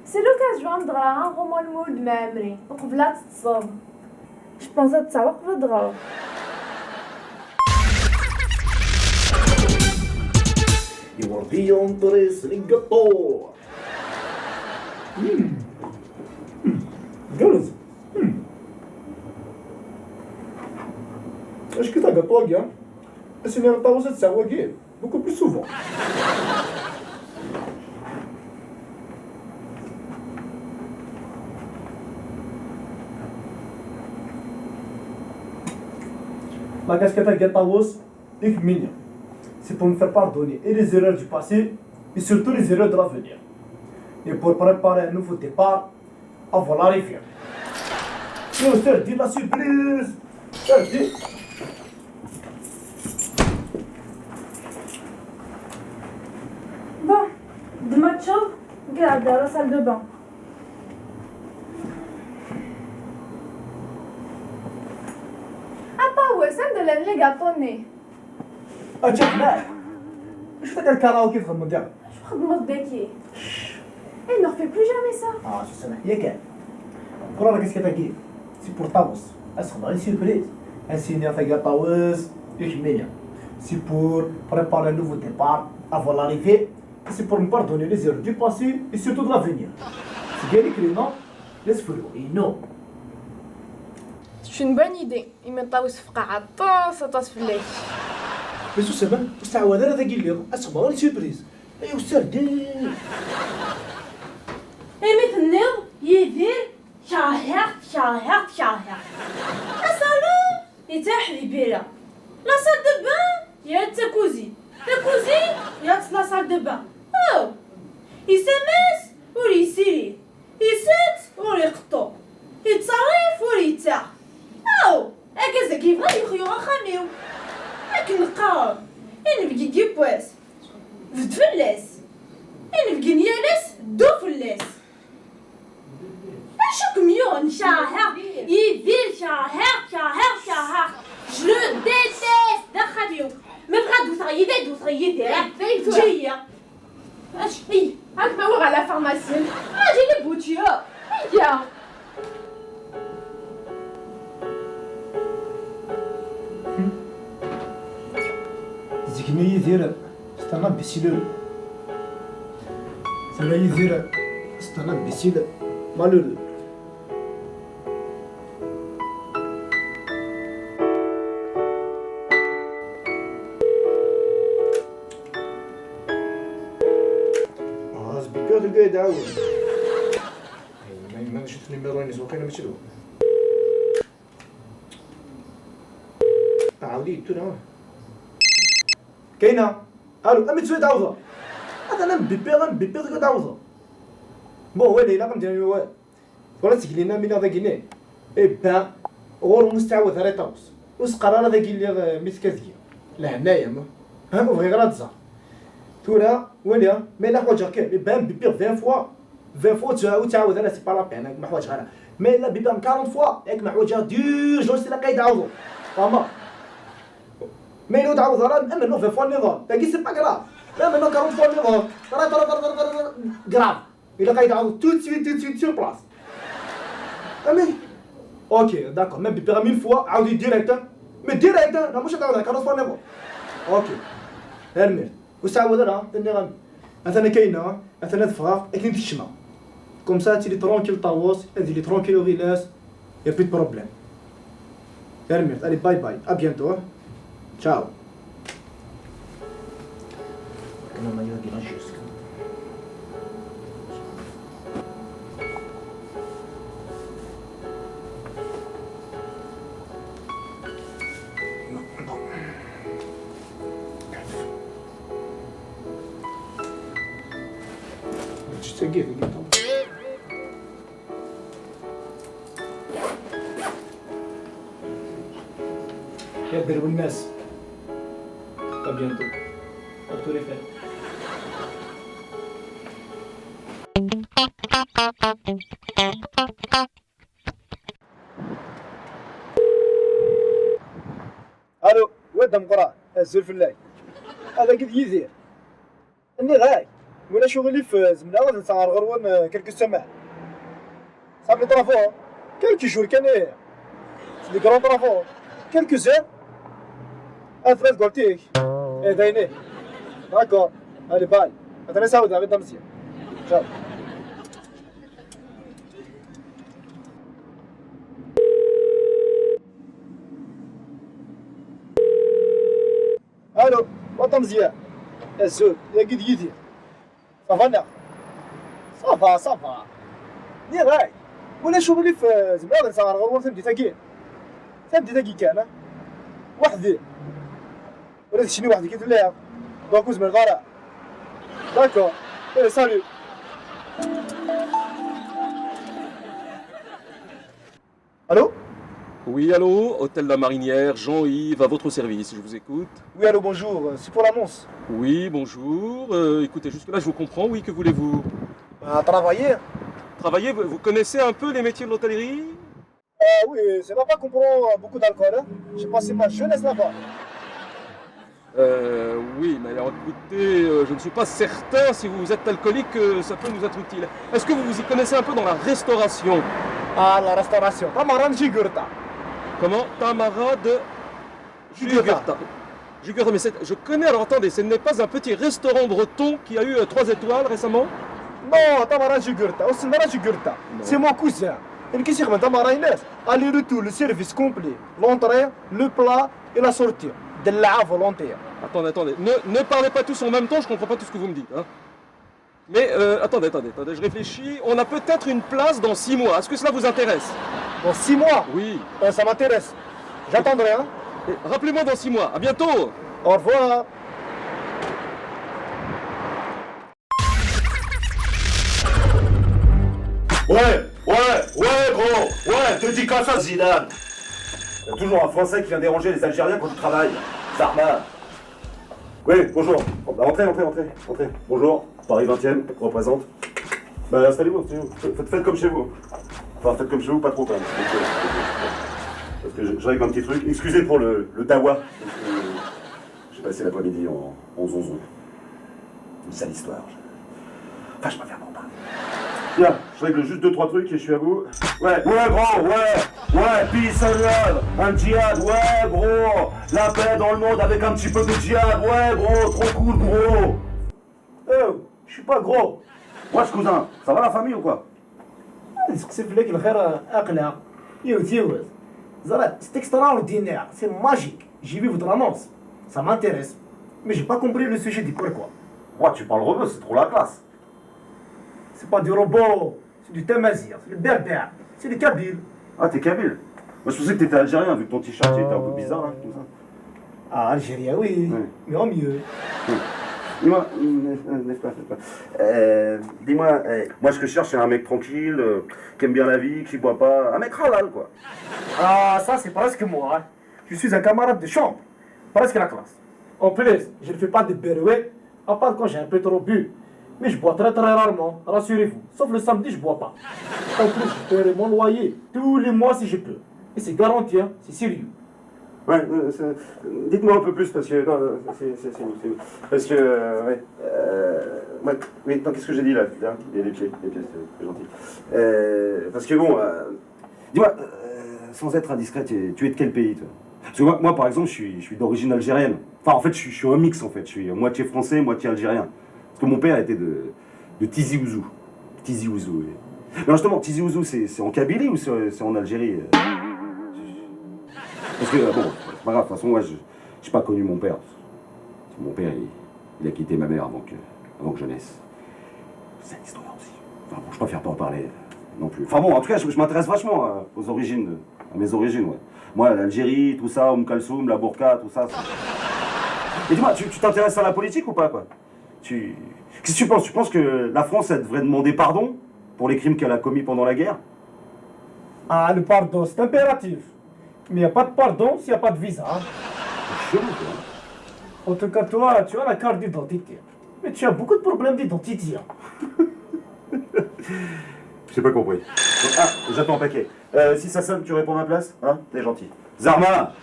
C'est l'occasion ad d-ɣreɣ un roman Lmulud Mɛemmri uqbel ad teṭṭseḍ. Je pense ad tt-ɣreɣ uqbel ad d-ɣreɣ. Iwerdi yunṭer-is deg gaṭu. Hmm. Hmm. Gerrez. Hmm. Acku tagaṭu-agi, ass-nni ṭawes ad tesɛu wagi, beaucoup plus souvent. La casquette-agi ṭawes, i kemmini. C'est pour me faire pardonner et les erreurs du passé et surtout les erreurs de l'avenir. Et pour préparer un nouveau départ avant l'arrivée. Yo, Serdi, la surprise. Serdi. Bon, d ma teččeḍ, nekk ad ɛeddiɣ la salle de bain. A Pawes, anda llan les gâteaux-nni? Aǧaḥ, acu takken karaoke txedmeḍ diɣ? Acu txedmeḍ daki? Eh, ne refais plus jamais ça. Ah, je sais, yakan. Kura la casquette-agi, c'est pour Ṭawes. Ad s-xedmeɣ une surprise. Ad s-iniɣ tagi a Ṭawes, i kemmini. C'est pour préparer un nouveau départ avant l'arrivée. C'est pour me pardonner les erreurs du passé et surtout de l'avenir. C'est bien écrit, non? Laisse faire, et non. C'est une bonne idée. Imi Ṭawes tfeqɛeḍ aṭas, aṭas fell-ak. Mais susem, ur tettɛawad ara dagi lliɣ, ad s-xedmeɣ une surprise. Ay, ur ssarden. Imi tenniḍ, Yidir, kerheɣ-t, kerheɣ-t, kerheɣ-t. Asalon, yettaḥ di bira. La salle de bain, yerra-tt d takuzint. Takuzint, yerra-tt d la salle de bain. Oh! Isamas, ur yessirid. Isett ur iqeṭṭu, ittṣerrif ur yettaɣ. Aw! Argaz-agi yebɣa ad yuɣ axxam-iw. Akken qqaren, inebgi n yiwwas, bedd fell-as. Inebgi n yal ass, ddu fell-as. Acu kem-yuɣen? Kerheɣ Yidir, kerheɣ, kerheɣ, kerheɣ. Je le déteste, d axxam-iw. Ma bɣiɣ ad wteɣ Yidir, ad wteɣ Yidir. Ǧǧiya. Acu? Ad kem-awiɣ ɣer la pharmacie. Ah, j'ai les boutures. Ayya. Zik-nni Yidir, c'est un imbécile. Tura Yidir, c'est un imbécile malheureux. Ah, zbikka tugad ɛawed. Ma, ma neččet numéro-ines, waqila mačči d wa. Ɛawed-iyi-d tura. Kayna. Allo, amek tura d-ɛawdeɣ? Atan am bippi, am bippi tugad ɛawdeɣ. Bon, wala ilaq ad m-d-yini wawal. Tura seg lina mi neɣ dagini, eh ben, ɣur-m ur s-ttɛawad ara i Ṭawes. Ur s-qqar ara dagi lliɣ, eh, mi tekka deg-i. Lehenna-yam. Ha, ur bɣiɣ ara ad tẓer. Tura, wali, ma yella ḥwaǧeɣ-kem, eh ben, bippiɣ vingt fois. Vingt fois, ur tt-, ur ttɛawad ara, c'est pas la peine, ma ḥwaǧeɣ ara. Ma yella bippiɣ quarante fois, yak ma ḥwaǧeɣ d'urgence, ilaq ad yi-d-tɛawdeḍ. Fehmeḍ? Ma yella ur d-tɛawdeḍ ara, amennuɣ vingt fois nniḍen. Tagi, c'est pas grave. Ma amennuɣ quarante fois nniḍen. Ṭra, ṭra, ṭra, ṭra, ṭra, ṭra, grave. Ilaq ad yi-d-tɛawdeḍ tout de suite, tout de suite, sur place. Amek? Ok, d'accord. Ma bippiɣ mille fois, ɛawed-iyi direct, hein. Mais direct, hein. Neɣ mačči ad tɛawdeḍ quarante fois nniḍen. Ok. Tanemmirt. Ur ttɛawad ara, tenniɣ-am. Atan akka yenna, atan ad ffɣeɣ, akken i d-kecmeɣ. Comme ça, ad tili tranquille Ṭawes, ad yili tranquille uɣilas, y a plus de problème. Tanemmirt, allez, bye bye, à bientôt, hein. Ciao. Akken ama yagi la juste. Mačči d tagi, tagi. Ya Berwennas. À bientôt. À tous les faits. Allô, wa d ameqqran, azul fell-ak. Ad d-Yidir. Nniɣ-ak, ma ulac uɣilif, eh, zemreɣ ad nseɣ ɣer ɣur-wen, eh, quelques semaines. Tesɛam les travaux? Quelques jours kan, ih. C'est des grands travaux. Quelques heures. Ad tebɛed deg wakti-k. Eh, d ayen, ih. D'accord. Allez, bye. Attends, ça va, David Damsia. Ciao. Allô, Madame Zia. Azul, yagi d Yidir. Ça va, neɣ? Ça va, ça va. Nniɣ-ak, ulac uɣilif, eh, zemreɣ ad nseɣ ɣer ɣur-wen tameddit-agi? Tameddit-agi kan, ah? Weḥd-i. Ula d keččini weḥd-k i telliḍ. Donc ur zmireɣ ara. D'accord. Eh, salut. Allô? Oui, allô, Hôtel La Marinière, Jean-Yves, à votre service, je vous écoute. Oui, allô, bonjour, euh, c'est pour l'annonce. Oui, bonjour. Euh, écoutez, jusque-là, je vous comprends. Oui, que voulez-vous? Bah, travailler. Travailler, vous, vous connaissez un peu les métiers de l'hôtellerie? Ah oui, c'est là-bas qu'on prend beaucoup d'alcool, hein. J'ai passé ma jeunesse là-bas. Euh, oui, mais alors écoutez, euh, je ne suis pas certain si vous êtes alcoolique que ça peut nous être utile. Est-ce que vous vous y connaissez un peu dans la restauration? Ah, la restauration. Tamara n Jugurta. Comment? Tamara de Jugurta. Jugurta. Jugurta, mais c'est- je connais, alors attendez, ce n'est pas un petit restaurant breton qui a eu euh, trois étoiles récemment? Non, Tamara n Jugurta. Ou Sinara Jugurta. Non. C'est mon cousin. Une question, Tamara Inès. Aller-retour, le service complet. L'entrée, le plat, et la sortie. De la volonté. Attendez, attendez. Ne, ne parlez pas tous en même temps, je comprends pas tout ce que vous me dites, hein. Mais euh, attendez, attendez, attendez, je réfléchis. On a peut-être une place dans six mois. Est-ce que cela vous intéresse? Dans six mois? Oui. Euh, ça m'intéresse. J'attendrai, hein. Et rappelez-moi dans six mois. À bientôt. Au revoir. Ouais, ouais, ouais, gros, ouais, dédicace à Zidane. Il y a toujours un Français qui vient déranger les Algériens quand ils travaillent. Zarma. Oui, bonjour. Bon, bah, entrez, entrez, entrez, entrez. Bonjour, Paris vingtième, représente. Bah, installez-vous, installez-vous. Faites, faites comme chez vous. Enfin, faites comme chez vous, pas trop quand même. Parce que je, je règle un petit truc. Excusez pour le, le dawa. J'ai passé l'après-midi en, en zonzon. Une sale histoire. Enfin, je préfère pas en parler. Tiens, je règle juste deux, trois trucs et je suis à vous. Ouais, ouais, gros, ouais, ouais, peace and love, un djihad, ouais, gros, la paix dans le monde avec un petit peu de djihad, ouais, gros, trop cool, gros. Oh, je suis pas gros. Wesh, cousin, ça va la famille ou quoi? Nseqsi fell-ak lxir, aql-aɣ yiwet yiwet. Ẓriɣ, c'est extraordinaire, c'est magique. J'ai vu votre annonce. Ça m'intéresse. Mais j'ai pas compris le sujet du pourquoi. Ouais, tu parles rebeu, c'est trop la classe. C'est pas du robot, c'est du tamazight, c'est le berbère, c'est le kabyle. Ah, t'es kabyle? Moi, je pensais que t'étais algérien, vu que ton t-shirt, il était un peu bizarre, là, comme ça. Ah, algérien, oui. Ouais. Mais en mieux. Dis-moi, euh, n'est-ce pas, n'est-ce pas. Euh, dis-moi, euh, moi, ce que je cherche, c'est un mec tranquille, euh, qui aime bien la vie, qui boit pas. Un mec halal, quoi. Ah, ça, c'est presque moi, hein. Je suis un camarade de chambre. Presque la classe. En plus, je ne fais pas de berbère, à part quand j'ai un peu trop bu. Mais je bois très, très rarement, rassurez-vous. Sauf le samedi, je bois pas. En plus, je paierai mon loyer tous les mois si je peux. Et c'est garanti, hein, c'est sérieux. Ouais, euh, c'est- dites-moi un peu plus parce que. Non, non, c'est c'est- c'est vous, c'est vous. Parce que. Euh, ouais, euh, ouais, oui, attends, qu'est-ce que j'ai dit là? Hein, il y a les pieds, les pieds, c'est c'est gentil. Euh, parce que bon, euh, dis-moi, euh, sans être indiscret, tu es, tu es de quel pays, toi? Parce que moi, moi, par exemple, je suis, je suis d'origine algérienne. Enfin, en fait, je suis, je suis un mix, en fait. Je suis moitié français, moitié algérien. Parce que mon père était de, de Tizi Ouzou. Tizi Ouzou, oui. Mais alors justement, Tizi Ouzou, c'est c'est en Kabylie ou c'est c'est en Algérie, euh? Parce que, euh, bon, c'est pas grave, de toute façon, moi, je j'ai pas connu mon père. Parce que mon père, il, il a quitté ma mère avant que, avant que je naisse. C'est une histoire aussi. Enfin bon, je préfère pas en parler, euh, non plus. Enfin bon, en tout cas, je, je m'intéresse vachement, euh, aux origines, à mes origines, ouais. Moi, l'Algérie, tout ça, Oum Kalsoum, la burqa, tout ça. C'est- Et dis-moi, tu tu t'intéresses à la politique ou pas, quoi? Tu... Qu'est-ce que tu penses? Tu penses que la France, elle devrait demander pardon pour les crimes qu'elle a commis pendant la guerre? Ah, le pardon, c'est impératif. Mais il n'y a pas de pardon s'il n'y a pas de visa, hein. C'est chelou, quoi. En tout cas, toi, tu as la carte d'identité. Mais tu as beaucoup de problèmes d'identité, hein. J'ai pas compris. Ah, j'attends un paquet. Euh, si ça sonne, tu réponds à ma place, hein? T'es gentil. Zarma!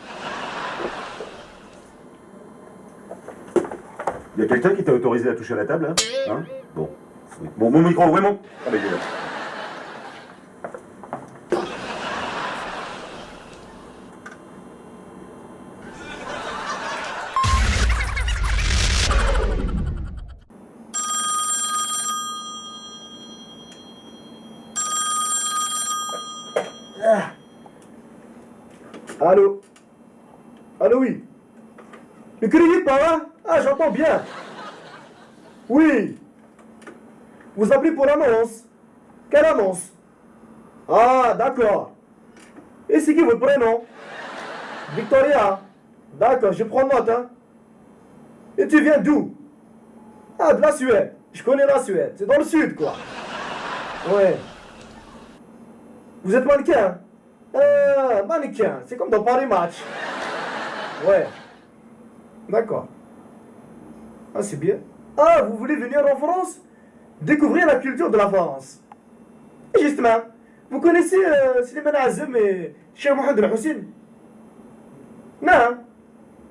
Il y a quelqu'un qui t'a autorisé à toucher à la table, hein? Hein? Bon. Oui. Bon, mon micro, où est mon... Ah, ben, il est là. Allô? Allô, oui. Ne criez pas, hein? Ah, j'entends bien. Oui. Vous appelez pour l'annonce. Quelle annonce? Ah, d'accord. Et c'est qui votre prénom? Victoria. D'accord, je prends note, hein. Et tu viens d'où? Ah, de la Suède. Je connais la Suède. C'est dans le sud, quoi. Ouais. Vous êtes mannequin? Euh, mannequin, c'est comme dans Paris Match. Ouais. D'accord. Ah, c'est bien. Ah, vous voulez venir en France? Découvrir la culture de la France. Et justement, vous connaissez euh, Slimane Azem et Cheikh Mohamed El Houssen? Non.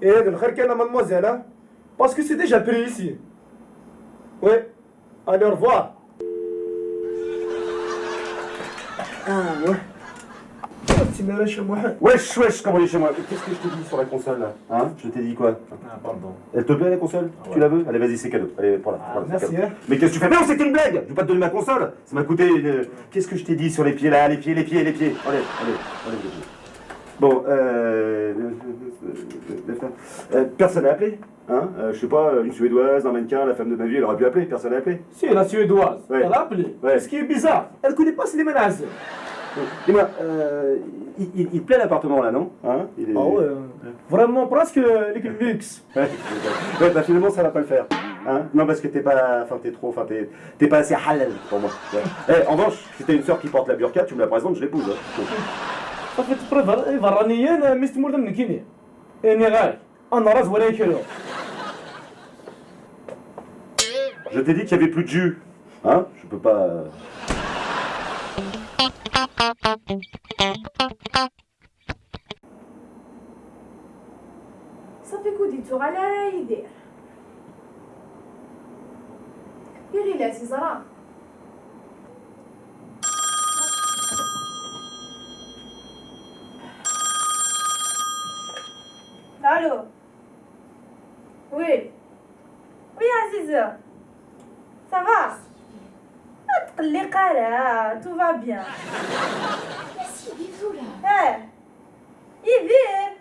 Et de الخير كان, mademoiselle, hein? Parce que c'est déjà pris ici. Ouais. Allez, au revoir. Ah, ouais. Ah, c'est Mara Cheikh Mohamed. Wesh, wesh, comment il est chez moi? Mais qu'est-ce que je t'ai dit sur la console, là? Hein? Je t'ai dit quoi? Ah, pardon. Elle te plaît, la console? Ah, tu la veux? Allez, vas-y, c'est cadeau. Allez, prends-la. Ah, prends-la, c'est merci, cadeau. Hein. Mais qu'est-ce que tu fais? Mais non, c'était une blague! Je vais pas te donner ma console. Ça m'a coûté une... Qu'est-ce que je t'ai dit sur les pieds, là? Les pieds, les pieds, les pieds. Allez, allez, allez, les pieds. Bon, euh... euh, personne n'a appelé, hein? Euh, je sais pas, une Suédoise, un mannequin, la femme de ma vie, elle aurait pu appeler, personne n'a appelé. Si, la Suédoise, ouais, elle a appelé. Ouais. Ce qui est bizarre, elle connaît pas Slimane Azem. Dis-moi, euh, il, il- il plaît l'appartement là, non? Hein? Il est... Ah ouais, euh, vraiment presque euh, avec le luxe. Ouais, ouais, bah finalement ça va pas le faire. Hein? Non, parce que t'es pas, enfin t'es trop, enfin t'es t'es pas assez halal pour moi. Ouais. Eh, en revanche, si t'as une sœur qui porte la burqa, tu me la présentes, je l'épouse. Hein. صافي تبري برانيين ميست مولدم نكيني. يعني غاي انا راس ولا كيلو. Je t'ai dit qu'il y avait plus de jus. Hein? Je peux pas. Euh. صافي كودي تغال على يدير. يغي لا سي زرا. الو. وي. وي عزيزة. صافا؟ ما تقلق لا، تو فا بيان. يا سيدي زولا. اه. يدير.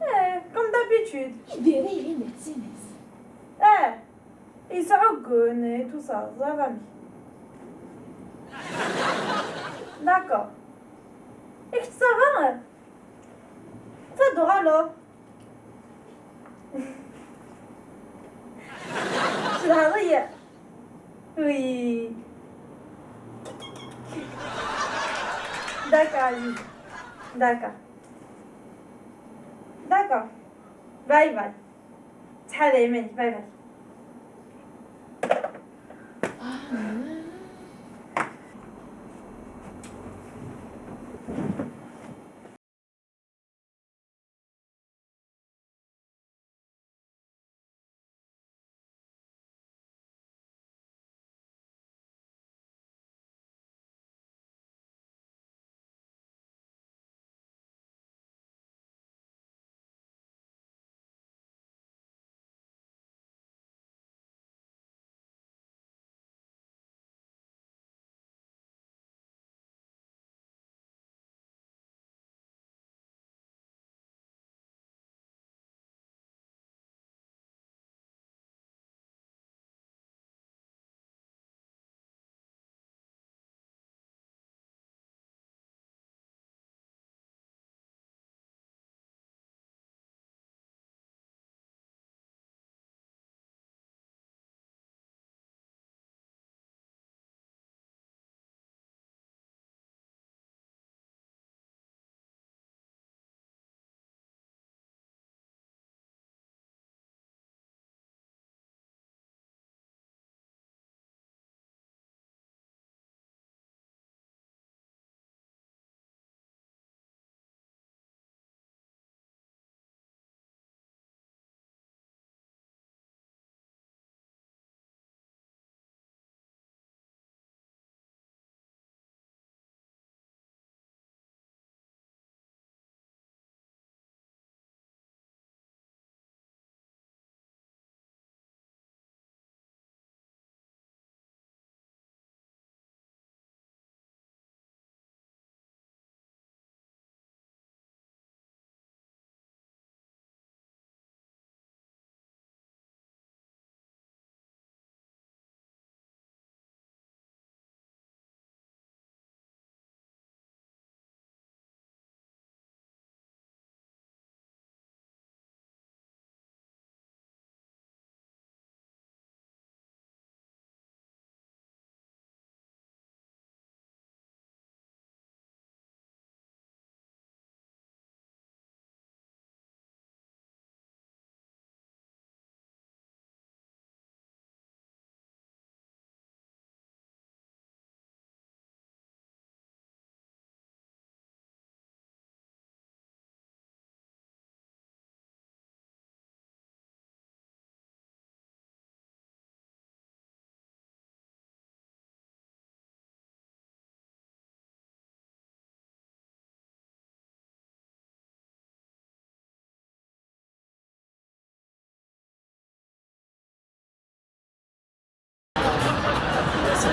اه، كوم دابيتود. يدير ايه هنا تسينيس. اه. يسعقون اي تو سا، زافامي. داكور. اكت صافا؟ Ça dort alors. C'est la rire. Oui. D'accord, Ali. D'accord. D'accord. Bye bye. تحالي مالك، باي باي.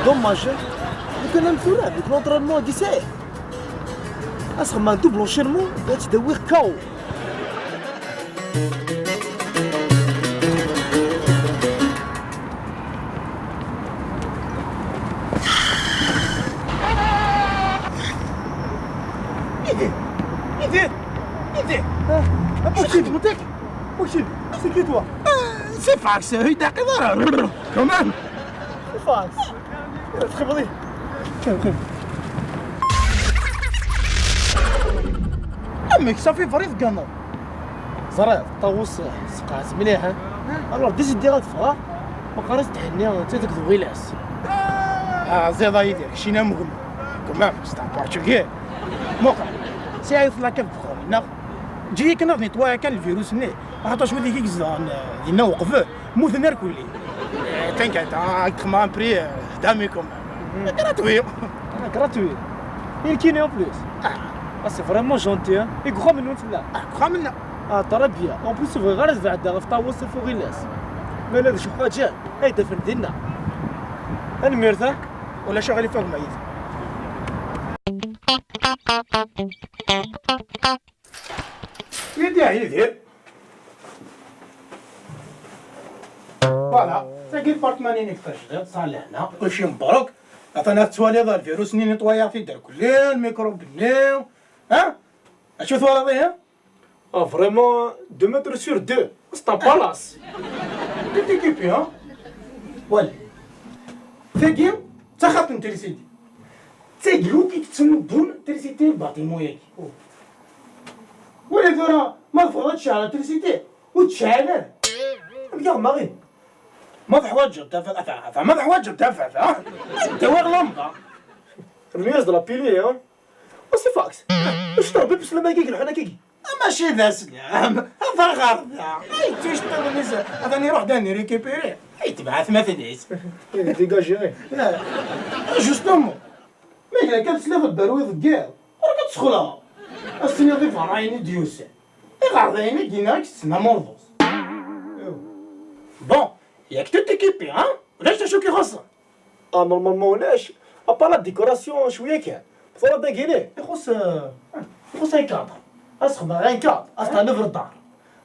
Dommage. Lukan am tura, avec l'entraînement i yesɛa. Asxemmem double enchaînement, ad tt-dawiɣ K O. Idir! Idir! Idir! Ah, ah, Moxil, moxil! Moxil, c'est qui toi? C'est Fax, il t'arrive. Quand même. C'est Fax. Très bon. Très bon. Amek, ça fait vrai de Ghana. Ẓriɣ, ṭawes sqeɛɛet mliḥ, hein? Alors, décidé ad ffɣeɣ, meqqar-as Thenni, netta deg Dwilas. Ah, ziḍ a Yidir, keččini am gma. Gma, c'est un Portugais. Muqel, sɛiɣ tlaka deg uxxam, neɣ? Ǧǧi-yi kan ad netwayeɣ kan lvirus-nni, axaṭer wid i k-izedɣen, eh, dinna uqbel, mmuten irkelli. Eh, t'inquiète, ah, ad k-d-xedmeɣ un prix, eh, d'ami quand même. Gratuit. Ah, gratuit. Irkini en plus. Ah. Ah, c'est vraiment gentil, hein. I uxxam-nwen tella? Ah, uxxam-nneɣ. Ah, très bien. En plus, bɣiɣ ara ad beɛdeɣ ɣef Ṭawes ɣef Uɣilas. Ma yella d acu ḥwaǧen, ad d-afen dinna. Tanemmirt, ha? Ulac aɣilif a gma Yidir. Yidir, Yidir. Voilà, tagi apartment-inek tajdiṭ, sɛan lehna, kulci mebṛuk. Atan ad twaliḍ lvirus-nni netwayeɣ-t-id irkelli, lmikrub-nni. Ha? Acu twalaḍ ihi? Ah, vraiment, deux mètres sur deux. C'est un palace. Tout équipé, hein? Wali. Tagi, d taxaṭ n trisiti. D tagi akk i yettnuddun trisiti n lbaṭimu-agi. Wali tura, ma tebɣiḍ ad tceɛleḍ trisiti, ur tceɛɛel ara. Amek a gma Ɣim? Ma teḥwaǧeḍ tafat, ata, ata, ma teḥwaǧeḍ tafat, ha? Ad d-awiɣ lamḍa. Rnu-yas-d la pili, ha? A Si Fax, acu teṛbiḍ uslam-agi deg leḥnak-agi? Mačči d aslam, d aɣerda. Ay, ttacṭiḍen-is, atan iruḥ d anirikipiri. Ay, tebɛa atmaten-is. Dégagé. Justement, ma yella kan tesliḍ lberwi deg yiḍ, ɣur-k ad tessexlaḍ. Ad s-tiniḍ iberrayen i d-yusan. Iɣerdayen-agi-nneɣ i yessen amuḍus. Bon, yak tout équipé, hein? Ulac d acu k-ixuṣṣen. Ah, normalement ulac, à part la décoration cwiya kan. Tura dagini. Ixuṣṣ, euh, ixuṣṣ un cadre. Ad sxedmeɣ un cadre, ad sṭanef le dar.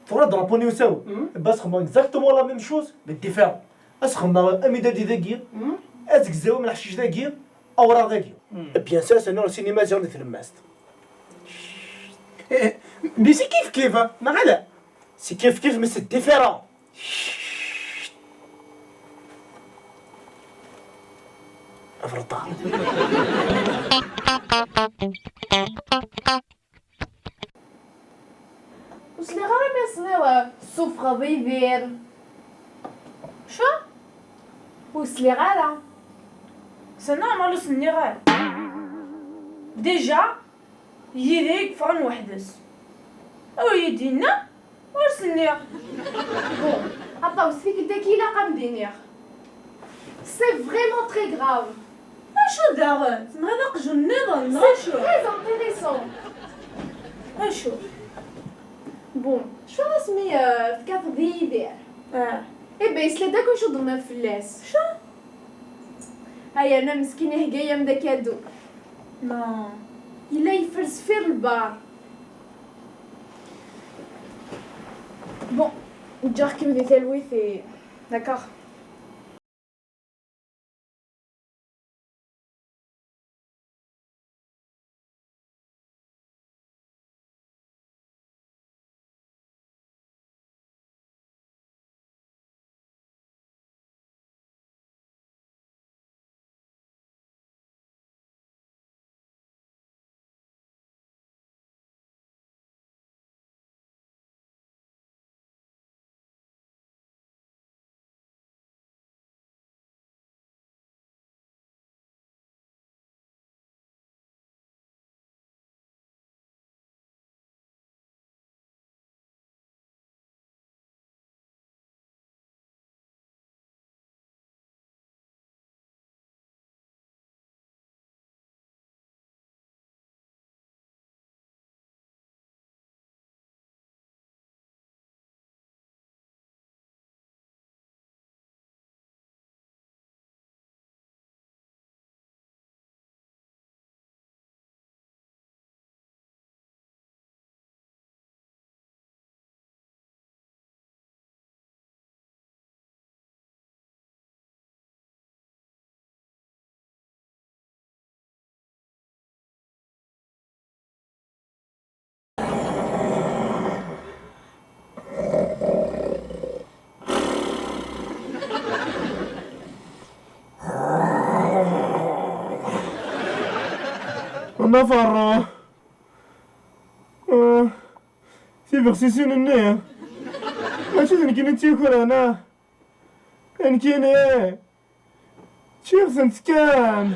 Tura drapeau-nni usawen. Mhm. Bah, ad sxedmeɣ exactement la même chose, mais différent. Ad sxedmeɣ amidadi dagi, mhm, azegzaw am leḥcic dagi, awraɣ dagi. Mhm. Eh bien, ça, c'est le cinéma ziɣ di tlemmast. Eh, mais c'est kif kif, hein, neɣ ala? C'est kif kif, mais c'est différent. Ɣef reṭṭar. Ur sliɣ ara mi as-tenniḍ, "Suffɣeḍ Yidir." Acu? Ur sliɣ ara. C'est normal, ur s-nniɣ ara. Déjà, Yidir i yeffɣen weḥd-s. Ur yi-d-yenna, ur s-nniɣ. Bon, a Ṭawes, tikkelt-agi ilaq ad m-d-iniɣ. C'est vraiment très grave. Acu daɣen? Tenɣiḍ aqjun nniḍen, neɣ acu? C'est très intéressant. Acu? Bon, acu asmi, euh, tekkateḍ i Yidir? Ah. Eh ben, yesla-d akk acu d-tenniḍ fell-as. Acu? Ay, yerna meskin ihegga-yam-d akadu. Non. Yella yeffer sfir lbar. Bon, ǧǧiɣ-kem di talwit et, d'accord. Naferru. Ah, tibexsisin-nni. Mačči d nekkini i tt-yukren, ah. Nekkini. Ččiɣ-tent kan.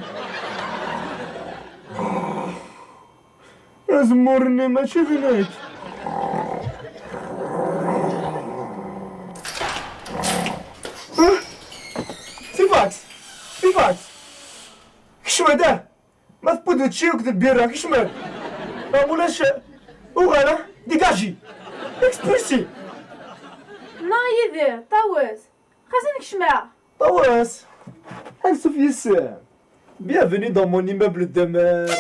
Azemmur-nni mačči d nekk. Ah! Tifax! Tifax! Kcem-d, ah! Ma tewwiḍ učči akked lbirra, kcem-d! Ma ulac, uɣal, ah! Dégagez! Expulsez! Non, Yidir, ṭawes! Xas ad nekcem-aɣ! Ṭawes! Ansuf yes-m! Bienvenue dans mon immeuble de demeure!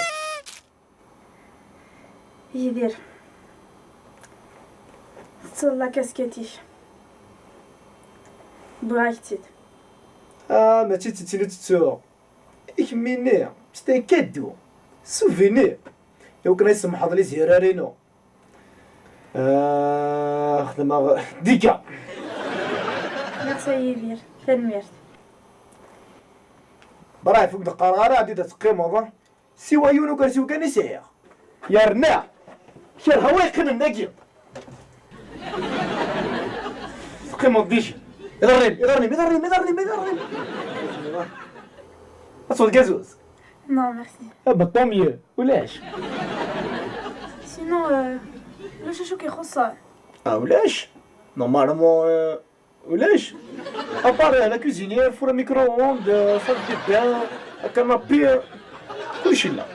Yidir, tettuḍ la casquette-ik. Wwiɣ-ak-tt-id. Ah, mačči d tin i tettuɣ. I kemmini, c'est un cadeau. Souvenir. Iwakken ad yi-tsemḥeḍ les erreurs-inu. Ah, xedmeɣ dika. Merci a Yidir, tanemmirt. Bref, ur k-d-qqareɣ ara, ɛeddi-d ad teqqimeḍ, ah. Siwa yiwen ukersi kan i sɛiɣ. Yerna kerheɣ wa yeqqimen dagi. Teqqimeḍ diji. Iḍarren-im, iḍarren-im, iḍarren-im, iḍarren-im, iḍarren-im. Ad tesweḍ gazuz? Non, merci. Ah bah, tant mieux. Ulac. Sinon, euh, ulac acu k-ixuṣṣen? Ah, ulac. Normalement, euh, ulac. À part, euh, la cuisinière, four à micro-ondes, euh, salle de bain, un canapé, euh, kullec yella.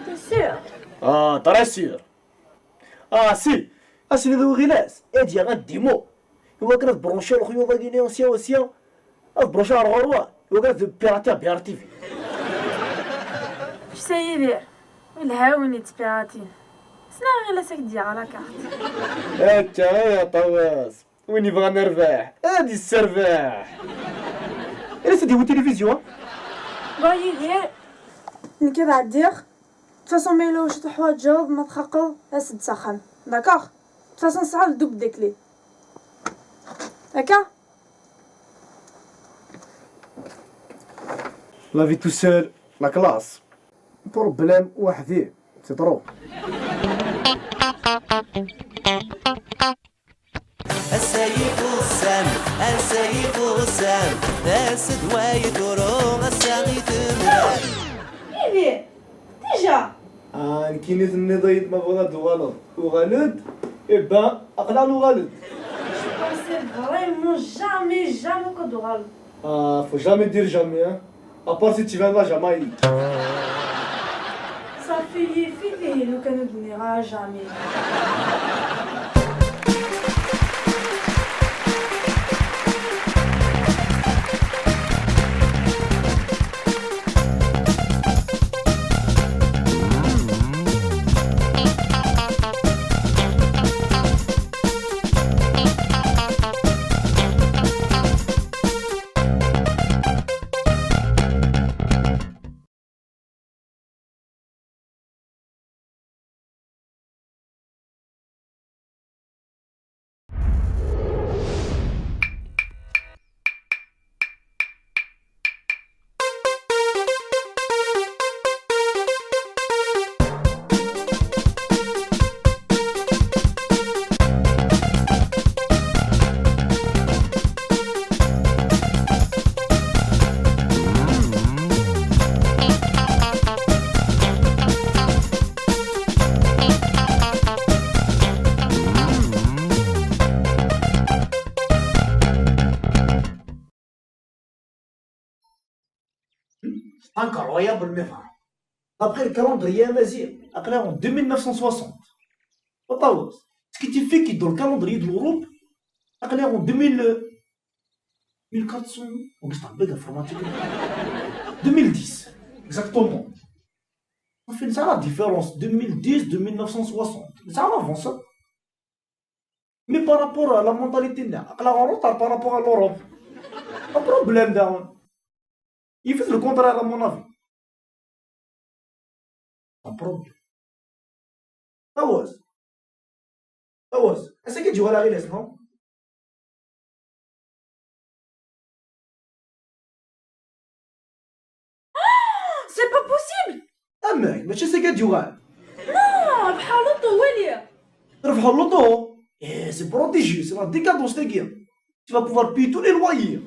T'es sûr? Ah, très sûr. Ah, si. Ass-nni d uɣilas, ad yaɣ un démo. Iwakken ad branchiɣ lexyuḍ-agi-nni sya u sya, ad branchiɣ ar ɣur-wa, iwakken ad piratiɣ B R T V. Kečč a Yidir, welha win yettpiratin. Ssneɣ ɣilas ad k-d-yaɣ la carte. Akka, ay aṭawas. Win yebɣan rrbeḥ, ad yesserbeḥ. Ini-as ad d-yawi tilivizyu, ha? Bon, Yidir, nekk ad ɛeddiɣ. De toute façon, ma yella wacu teḥwaǧeḍ, ma txaqeḍ, as-d s axxam. D'accord? De toute façon, tesɛiḍ double des clés. Akka? La vie tout seul, la classe. Problème وحدي, c'est trop. Ass-a yexuṣṣan, ass-a yexuṣṣan, ass-d wa yeḍru, ass-a i tella. Ihi, déjà. Ah, nekkini tenniḍ-iyi-d ma bɣiḍ ad d-tuɣaleḍ. Uɣal-d. Eh ben, aql-aɣ nuɣal-d. Je pensais vraiment jamais, jamais que d-tuɣaleḍ. Ah, faut jamais dire jamais, hein. À part si tu viens de la Jamaïque. Ça fait les filles, nous, quand nous donnera jamais. Incroyable, mais vrai. D'après le calendrier amazigh, aql-aɣ en deux mille neuf cent soixante. Aṭawes. Ce qui fait que dans le calendrier de l'Europe, aql-aɣ en deux mille, mille quatre cents, on est en bug informatique. Deux mille dix, exactement. Ça fait une sacrée différence, deux mille dix, deux mille neuf cent soixante. Mais ça avance, hein. Mais par rapport à la mentalité, aql-aɣ en retard par rapport à l'Europe. Un problème, daɣen. Il fait le contraire, à mon avis. Un problème. Awas. Awas. Est-ce que tu vois la réalité, non? C'est pas possible! Amek, mačči s akka d-yuɣal? Non, rebḥeɣ luṭu, wali. Rebḥeɣ luṭu? Eh, c'est prodigieux, c'est la décadence tagi. Tu vas pouvoir payer tous les loyers.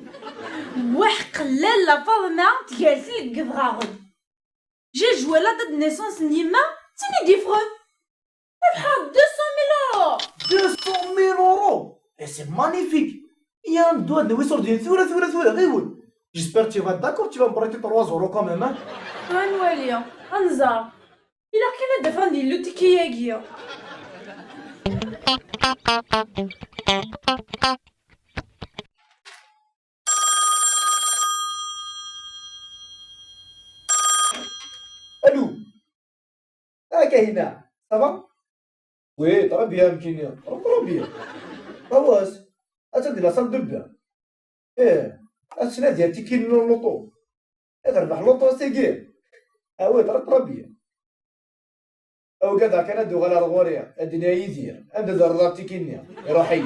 Weḥ qellal la Faḍma tgertel deg yedɣaɣen. J'ai joué la date de naissance n yemma, d tin i d-yeffɣen. Rebḥeɣ deux cent mille euros. Deux cent mille euros. Eh, c'est magnifique. Ya, neddu ad nawi ṣurdiyen tura, tura, tura, ɣiwel. J'espère que tu vas être d'accord, tu vas me prêter trois euros quand même, hein. Ad nwali, ad nẓer. Ilaq kan ad d-afeɣ anda yella utiki-agi. Allô. Ah, Kahina, ça va? Oui, très bien, Mkini. Très bien. Awas, attends de la salle de bain. Eh, attends, il y a un ticket de l'auto. Eh, t'as le l'auto, c'est gay. Ah oui, très, très bien. Au gars, كان عنده غلا الغورية، الدنيا يدير. عنده ذا الرضا تيكينيا. يروح هي.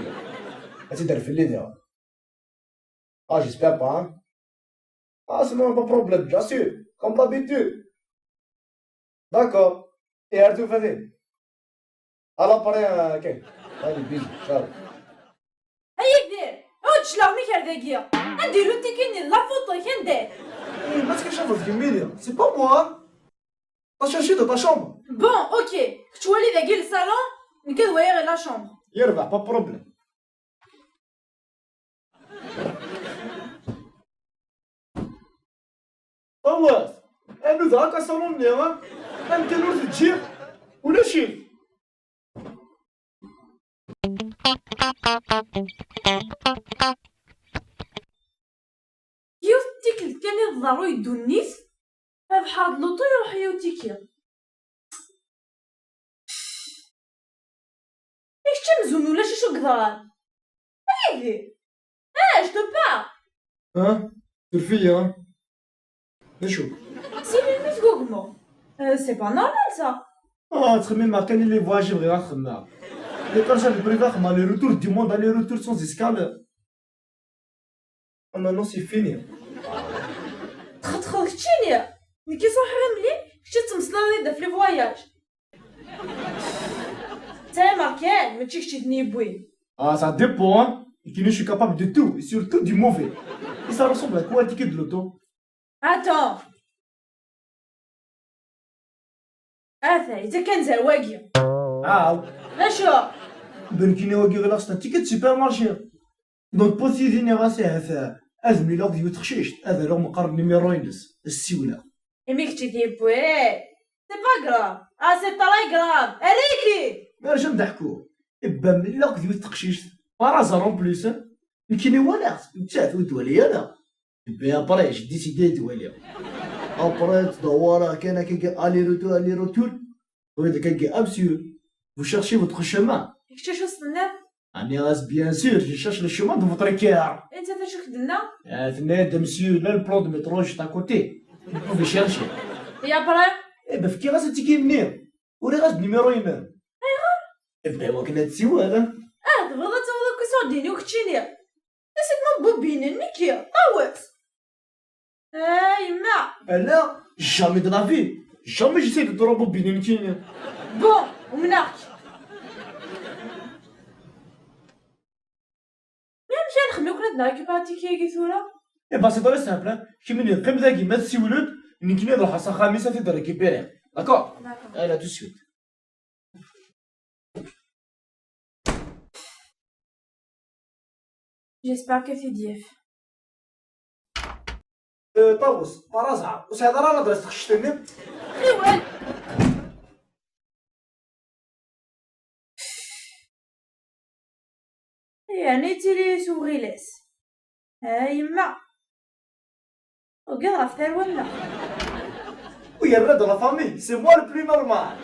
هاتي دار في اللي ديها. Ah, j'espère pas, hein. Ah, c'est bon, pas de problème, j'assure, comme d'habitude. D'accord. Et Arthur Fadil. À l'après, euh, ok. Allez, bisous, ciao. Ay Agdir, awi-d cclaɣem-ik ar dagi. Anda yella utiki-nni d la photo-ik, anda-t? Eh, ma tkacameḍ kemmini, c'est pas moi, hein. T'as cherché dans ta chambre. Bon, ok. Kečč wali dagi le salon, nekk ad waliɣ la chambre. Yerbeḥ, pas de problème. Awas, anu da akka salon-nni, ha? Amkan ur t-ǧǧiɣ, ulac-it. Yiwet n tikkelt kan i tḍerru i ddunit, rebḥeɣ-d luṭu, iruḥ-iyi utiki. I kečč amzun ulac acu yeḍran? Aydi! Ah, je te parle! Hein? Surfez-y, hein? D acu? Si melmi tgugmeḍ? Euh, c'est pas normal, ça. Ah, ttxemmimeɣ kan i les voyages bɣiɣ ad xedmeɣ. L'étage avec le privé, xedmeɣ les retours du monde, aller-retour sans escale. Ah, maintenant, c'est fini. Txeṭxeḍ keččini. Nekk i sruḥeɣ imli, kečč ad tmeslayeḍ-d ɣef les voyages. Ttɛimaɣ kan, mačči kečč i ten-yewwin. Ah, ça dépend, hein. Nekkini, je suis capable de tout, et surtout du mauvais. Et ça ressemble à quoi, un ticket de l'auto? Attends. Ata, yettakan zer wagi. Ah. D acu? Ben, nekkini wagi ɣileɣ c'est un ticket de supermarché. Donc, pour tidi, nniɣ-as ahat ad mlileɣ d yiwet teqcict, ad aruɣ meqqar numéro-ines, ad s-siwleɣ. Imi kečč i t-yewwin. C'est pas grave. Ah, c'est très grave. Err-iyi-k-id. Nerǧa ad d-ḥkuɣ. Ibba mlileɣ d yiwet teqcict. Par hasard en plus, hein. Nekkini walaɣ-tt, nettat ur d-twala ara. Ibba après, j'ai décidé ad d-waliɣ. Après, ttdewwareɣ kan akka, aller-retour, aller-retour. Oui, de quelqu'un, ah, monsieur, vous cherchez votre chemin. Kečč acu s-tenniḍ? Nniɣ-as, bien sûr, je cherche le chemin de votre cœur. Anta d acu k-d-tenna? Ah, tenna-d, monsieur, là, le plan de métro juste à côté. Vous pouvez chercher. Et après? Eh ben, fkiɣ-as atiki-nni. Uriɣ-as-d numéro-inem. Ayɣer? Eh ben, wakken ad tsiwel, hein. Ah, tebɣiḍ ad tawiḍ akk iṣurdiyen-iw keččini? Ass-a d ma bubin-nni, ṭawes. Ah, yemma! Ala, jamais de la vie. Jamais j'essaie de te rebobiner nekkini. Bon, umneɣ-k. Mais amek ara nexdem akk ad nrécupérer atiki-agi tura? Eh ben, c'est très simple, hein. Kemmini qqim dagi, ma tsiwleḍ, nekkini ad ruḥeɣ s axxam-is ad t-id-récupérer. D'accord? D'accord. Allez, à tout de suite. J'espère que c'est dief. Euh, Tawes, par hasard, ur tesɛiḍ ara l'adresse n teqcict-nni? Ɣiwel! Yeɛni tili s uɣilas. A yemma! Ugadeɣ ɣef tarwa-nneɣ. Oui, yerra-d la famille, c'est moi le plus normal.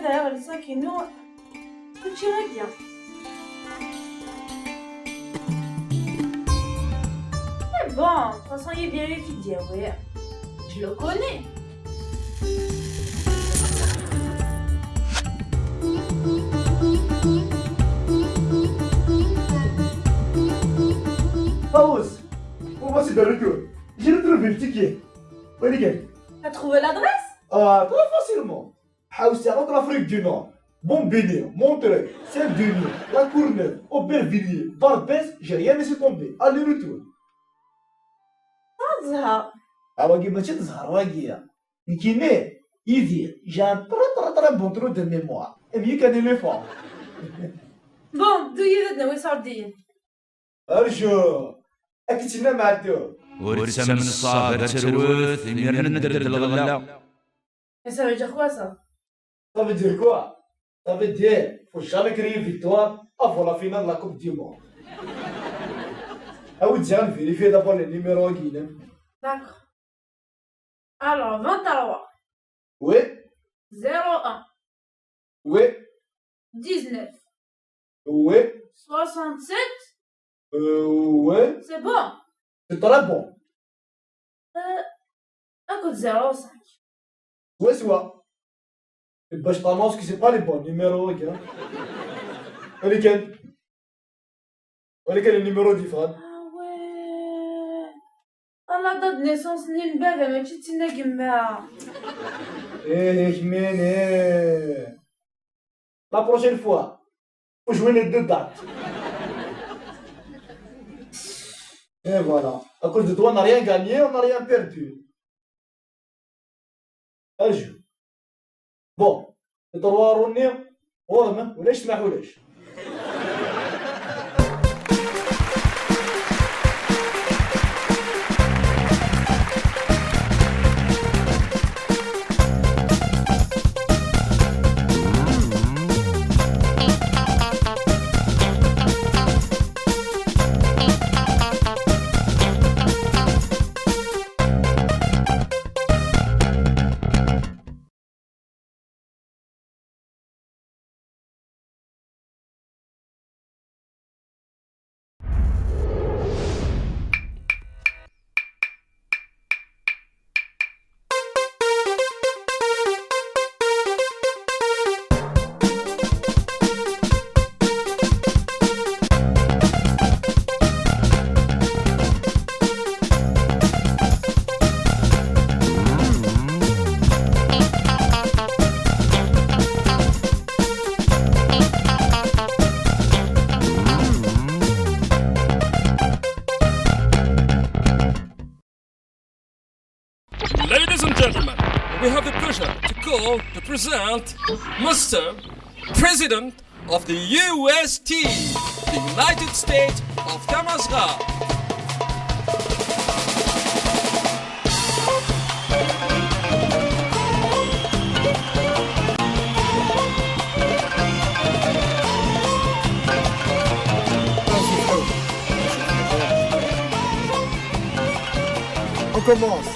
Sɛiɣ lsak-inu. Mačči agi. Mais bon, de toute façon, Yidir i t-id-yawi. Je le connais. Paus, on va se faire le tour. J'ai retrouvé le ticket. Where again? T'as trouvé l'adresse? Ah, très facilement. Ḥawseɣ akk l'Afrique du Nord. Montpellier, Montreuil, Saint-Denis, La Courneuve, Aubervilliers, Barbès, j'ai rien laissé tomber. Aller-retour. Ẓẓher. Ah, wagi mačči d zzher, wagi. Nekkini, Yidir, j'ai un très, très, très bon trou de mémoire. Et mieux qu'un éléphant. Bon, ddu yid-i ad nawi iṣurdiyen. Arju, ad k-tt-iniɣ mɛeddu. Ur ttamen ṣṣaḥ ar terwet, imiren ad d-terr lɣella. Et ça veut dire quoi, ça? Ça veut dire quoi? Ça veut dire, faut jamais crier victoire avant la finale de la Coupe du Monde. Ah oui, tiens, vérifiez d'abord les numéros, Guilhem. D'accord. Alors, vingt-trois. Oui. Zéro un. Oui. Dix-neuf. Oui. Soixante-sept. Euh, oui. C'est bon. C'est très bon. Euh, écoute, zéro cinq. Oui, c'est vrai. Et ben, je t'annonce que c'est pas les bons numéros, gars. Allez, Ken. Walakin le numéro d-yeffɣen. Ah ouais. La date de naissance-nni n baba, mačči d tin n yemma. Eh, kemmini. La prochaine fois, faut jouer les deux dates. Et voilà. À cause de toi, on n'a rien gagné, on n'a rien perdu. Arju. Bon, les trois euros-nni, ɣur-m, ulac ssmaḥ ulac. Ladies and gentlemen, we have the pleasure to call, to present Mister President of the U S T, the United States of Tamazgha. On commence.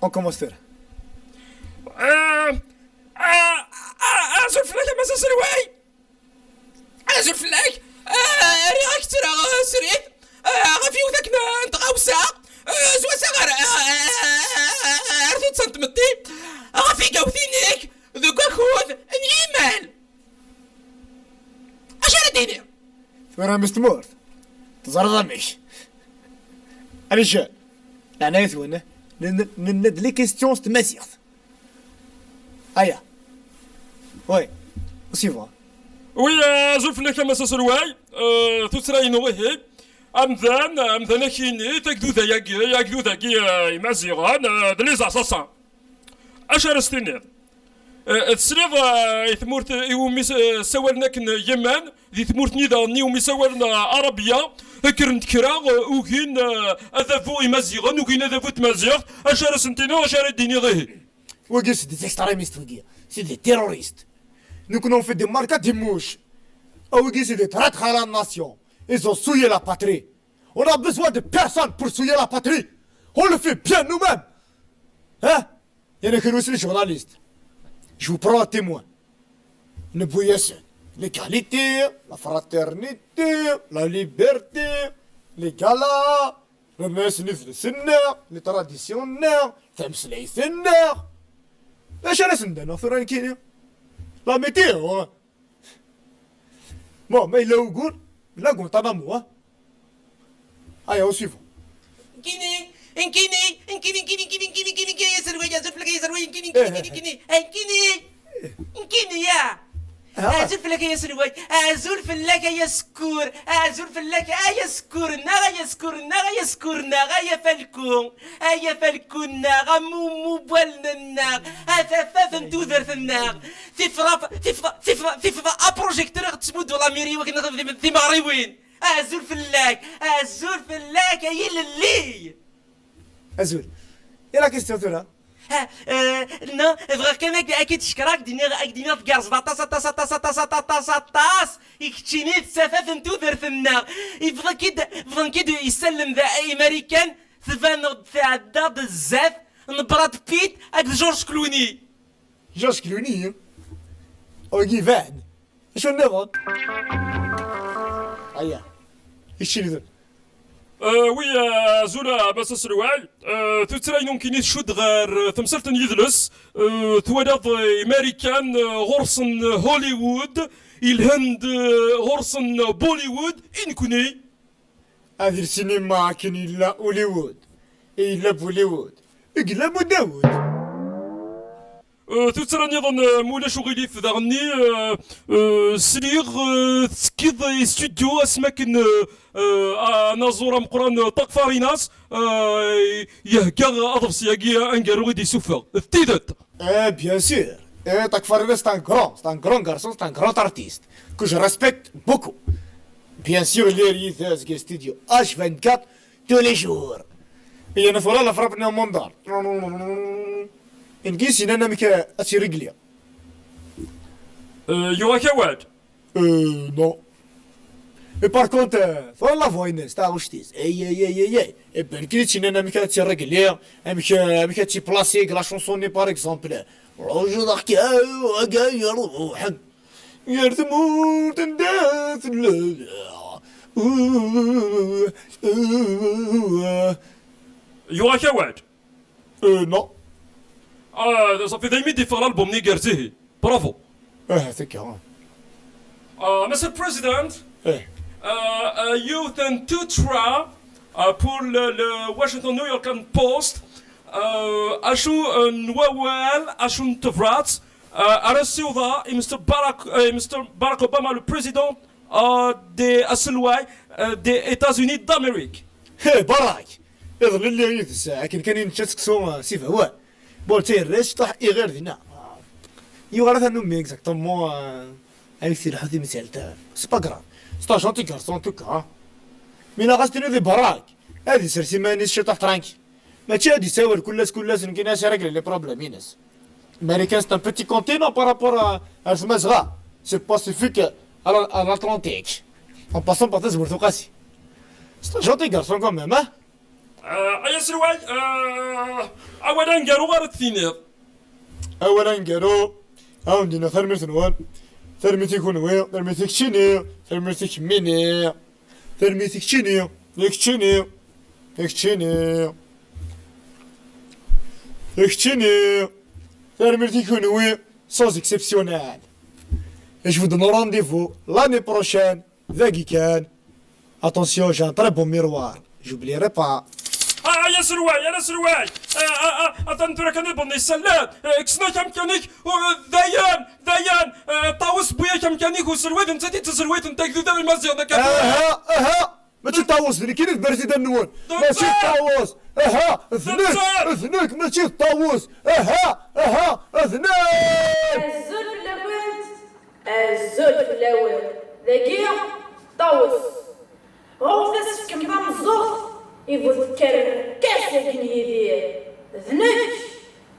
On commence tura. Ah, ah, ah, azul fell-ak a Mass aselway. Azul fell-ak. Ah, riɣ ad k-ttreɣ, ah, srid. Ah, ɣef yiwet akken n tɣawsa. Ah, s wass-a ɣer, ah, ar tuṭṭsa n tmetti. Ɣef igawt-inek deg wakud n yimal. Acu ara d-iniɣ? Tura, mmi-s n tmurt, teẓriḍ amek. Amek, leɛnaya-twen, n-, n-, nenna-d les questions s tmaziɣt. Aya. Oui, c'est vrai. Oui, euh, azul fell-ak a Mass aselway. Euh, tuttra-inu, ihi. Amdan, amdan akini, tagduda-agi, agdud-agi, euh, imaziɣen, euh, d les assassins. Acu ara s-tiniḍ? Eh, tesliḍ, eh, i tmurt iwumi s-, eh, ssawalen akken Yemen, di tmurt-nni daɣen iwumi ssawalen, eh, Arabia, kkren-d kra, eh, ugin, eh, adabu imaziɣen, ugin adabu n tmaziɣt, acu ara sen-tiniḍ, acu ara d-tiniḍ ihi? Wagi, c'est des extrémistes, wagi. C'est des terroristes. Nous, on fait des marques à des mouches. Ah, wagi, c'est des traîtres à la nation. Ils ont souillé la patrie. On a besoin de personne pour souiller la patrie. On le fait bien nous-mêmes. Hein? Il y en a qui nous, les journalistes. Je vous prends à témoin. Newwi-yasen l'égalité, la fraternité, la liberté, les galas, rnan-asen idles-nneɣ, les traditions-nneɣ, tameslayt-nneɣ. D acu ara sen-d-aneɣ tura nekkini? La météo. Bon, ma yella ugur, la Guantanamo, hein? Allez, on suivant. Nkini, nkini, nkini, nkini, nkini, nkini, nkini, nkini, ya serway, azul fell-ak, ya serway, nkini, nkini, nkini, nkini, nkini, nkini, ya. Ah. Azul fell-ak, ya serway, azul fell-ak, ya sekkur, azul fell-ak, ya sekkur, neɣ ya sekkur, neɣ ya sekkur, neɣ ya falku, ya falku, neɣ a mumu n wallen-nneɣ, a tafat n tudert-nneɣ, tifra, tifra, tifra, tifra, a projecteur i ɣ-tettmuddu lamiri, wakken ad timeɣriwin. Azul fell-ak, azul fell-ak, ay ilelli! Azul. I la question tura? Ha, euh, non, bɣiɣ kan ad, ad k-id-cekkreɣ, ad k-d-iniɣ, ad k-d-iniɣ tgerrzeḍ aṭas, aṭas, aṭas, aṭas, aṭas, aṭas, aṭas, i keččini d tafat n tudert-nneɣ. Bḍan-k-id, bḍan-k-id yisallem d Imarikan, tbaneḍ-d tɛeddaḍ zdat n Brad Pitt akked George Clooney. George Clooney, ur iban. Acu nniḍen? Aya. Icilden. Euh, oui, euh, azul a Mass aselway. Euh, tuttra-inu nekkini tcudd ɣer, euh, temsalt n yidles. Euh, twalaḍ, euh, Imarikan, euh, ɣur-sen Hollywood, i Lhend, euh, ɣur-sen Bollywood, i nekkni. Ad sinima akken yella Hollywood, yella Bollywood, yella Budawud. Euh, tuttra nniḍen, euh, ma ulac uɣilif daɣenni, euh, euh, sliɣ, euh, tettekkiḍ i studio asmi akken, euh, euh, anaẓur ameqqran, euh, Ṭak Farinas, euh, yehegga aḍebsi-agi aneggaru i d-yessufeɣ. D tidet! Eh, bien sûr. Eh, Ṭak Farinas, c'est un grand, c'est un grand garçon, c'est un grand artiste que je respecte beaucoup. Bien sûr, il est arrivé à ce studio H vingt-quatre tous les jours. Et il y a une fois là, la frappe, on monte. Une guise, il y a un homme qui a tiré. Euh, yuɣ-ak awal? Euh, non. Et par contre, euh, tura la voix-ines, taɣect-is. Ey, ey, ey, ey, ey. Et ben, qui dit, il y a un homme qui a tiré, amek, amek ad tt-iplasi deg la chanson-nni, par exemple. Ṛuju ḍaḥka, aga yerruḥen. Gar tmurt anda tella. Yuɣ-ak awal? Euh, non. Ah, ça fait daymi d-iffeɣ l'album-nni gar zihi. Bravo. Ah, c'est carré. Uh, Mister President, eh, uh, uh, you sent two tra, uh, pour le, le Washington New York Post, uh, acu, uh, n wawal, acu n tebrat, uh, ara ssiwḍeɣ i Mister Barack, uh, Mister Barack Obama, le président, uh, des aselway, uh, des États-Unis d'Amérique. Hey, Barack! Iḍelli lliɣ yid-s, akken kan i nečča seksu, uh, si Behwan. Bon, d tayerra, cṭaḥ iɣir dinna. Yuɣal atan ummi, exactement, euh, avec ses lḥut imsalt. C'est pas grave. C'est un gentil garçon, en tout cas. Mais la reste de Barack. Ad isers iman-is ciṭuḥ tranquille. Mačči ad isawel kullas, kullas, nekkini ad régler les problèmes-ines. L'Amérique, c'est un petit continent par rapport à, à Tmazɣa. C'est Pacifique à la, à l'Atlantique. En passant par Tazmert Uqasi. C'est un gentil garçon quand même, hein? Euh, ay aselway, euh, awal aneggaru ara d-tiniḍ? Awal aneggaru, ad wen-d-iniɣ tanemmirt-nwen, tanemmirt i kunwi, tanemmirt i keččini, tanemmirt i kemmini, tanemmirt i keččini, i keččini, i keččini, i keččini, tanemmirt i kunwi, sans exceptionnel. Et je vous donne rendez-vous l'année prochaine. Dagi kan. Attention, j'ai un très bon miroir. J'oublierai pas. Ah, ay aselway, ay aselway! Ah, ah, ah, atan tura kan iḍelli yessallad. Eh, kksen-ak amkan-ik, u, dayen, dayen, eh, Ṭawes wwi-yak amkan-ik uselway, d nettat i d taselwayt n tagduda n Imaziɣen, akka tura. Aha, aha! Mačči Ṭawes, d nekkini d Berzida-nwen. Mačči Ṭawes! Aha! D nekk, d nekk, mačči d Ṭawes! Aha, aha, d nekk! Azul fell-awent! Azul fell-awen. Dagi, Ṭawes. Ɣur-k ad s-tefkem tameẓẓuɣt i bu tkerkas-agi n Yidir. D nekk,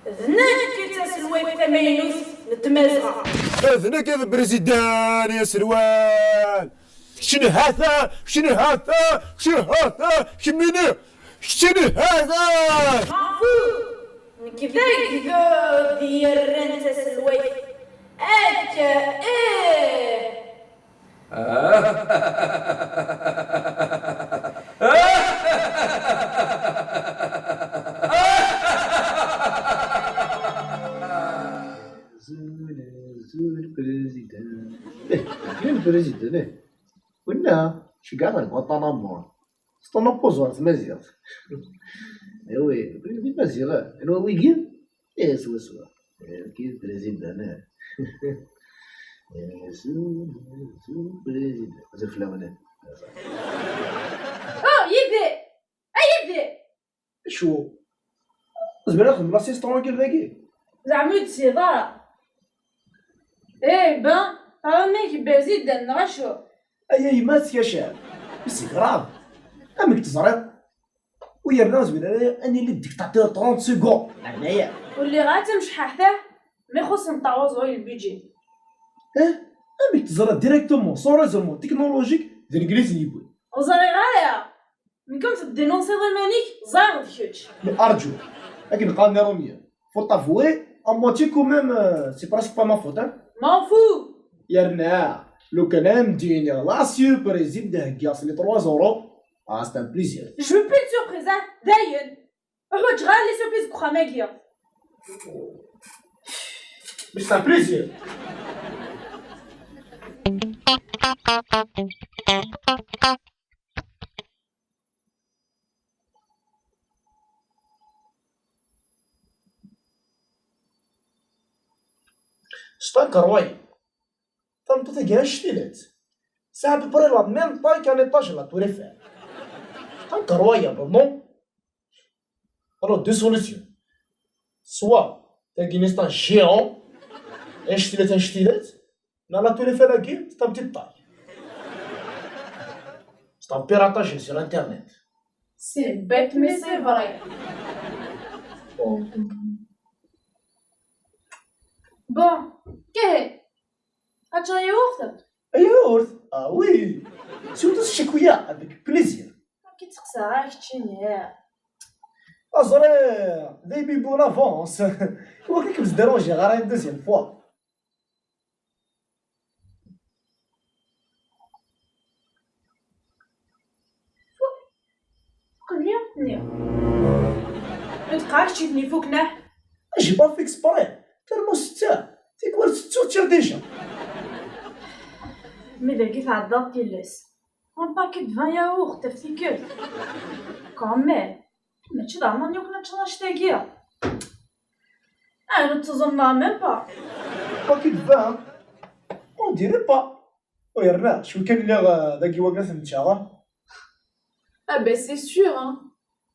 d nekk i d taselwayt tamaynut n Tmazɣa. D nekk i d Prezidan i aselway. Kečč n hata, kečč n hata, kečč n hata, kemmini, kečč n hata! Nekk d agdud yerran taselwayt. Akka, ih! Azul, azul, président. Eh, le président, eh. Winna, ceggeɛ ar Guantanamo. C'est un opposant ɣer tmaziɣt. Eh oui, président Maziɣ, anwa wigi? Eh, swaswa. Eh, kif président, eh. Eh, su, su, président. Azul fell-awen, eh. Oh, Yidir! Ay, Yidir! Acu? Zemreɣ ad xedmeɣ l'assistant dagi? Zeɛma ur d-tessineḍ ara? Eh ben, teɛreḍ mi k-berzi ddan neɣ acu? Ay a yemma, ttkacan. C'est grave. Amek teẓriḍ? U yerna ur nezmir ara ad nili dictateur trente secondes. Leɛnaya. Ur lliɣ ara d tamecḥaḥt-a, mi xuṣṣen tawaẓ ɣer le budget. Eh? Amek teẓriḍ directement, sans raisonnement technologique, d Legliz i yewwin? Ur ẓriɣ ara. Nekk am teddinunsiḍ iman-ik, ẓriɣ d kečč. Mais arǧu, akken qqaren Iṛumyen, faut avouer à moitié quand même, euh, c'est presque pas ma faute, hein? M'en fous! Yerna, lukan am d-iniɣ la surprise i d-heggiɣ s les trois euros, ah, c'est un plaisir. Je veux plus de surprise, hein? Dayen! Ur ḥwaǧeɣ ara les surprises deg uxxam-agi. Mais c'est un plaisir. Stenker wayeḍ. Tameṭṭut-agi annect-ilat. Tesɛa à peu près la même taille qu'un étage de la Tour Eiffel. Stenker wayeḍ, non? Alors, deux solutions. Soit tagi c'est un géant, annect-ilat, annect-ilat, neɣ la Tour Eiffel-agi, c'est un petit taille. C'est un piratage sur Internet. C'est bête, mais c'est vrai. Bon, qu'est-ce que tu as yaourt? Yaourt? Ah oui. Surtout ccikula, avec plaisir. Qui te ça, keččini? Ah, ẓriɣ, des bibous en avance. Iwakken kem-dérangeɣ ara une deuxième fois. Qebli, nniɣ. Ur tqeɛ kečč-iten ifukna. J'ai pas fait exprès. Tellement setta. Tikwal tettuɣ ttir déjà. Mi dagi tɛeddaḍ tilas. Un paquet de vingt yaourts, af tikkelt. Quand même. Mačči d aman yakk ad teččeḍ annect-agi. Ah, ne te même pas. Paquet de vingt? On dirait pas. U yerna, cwi kan lliɣ, euh, dagi wakken ad ten-ččeɣ, ah. Ah ben, c'est sûr, hein.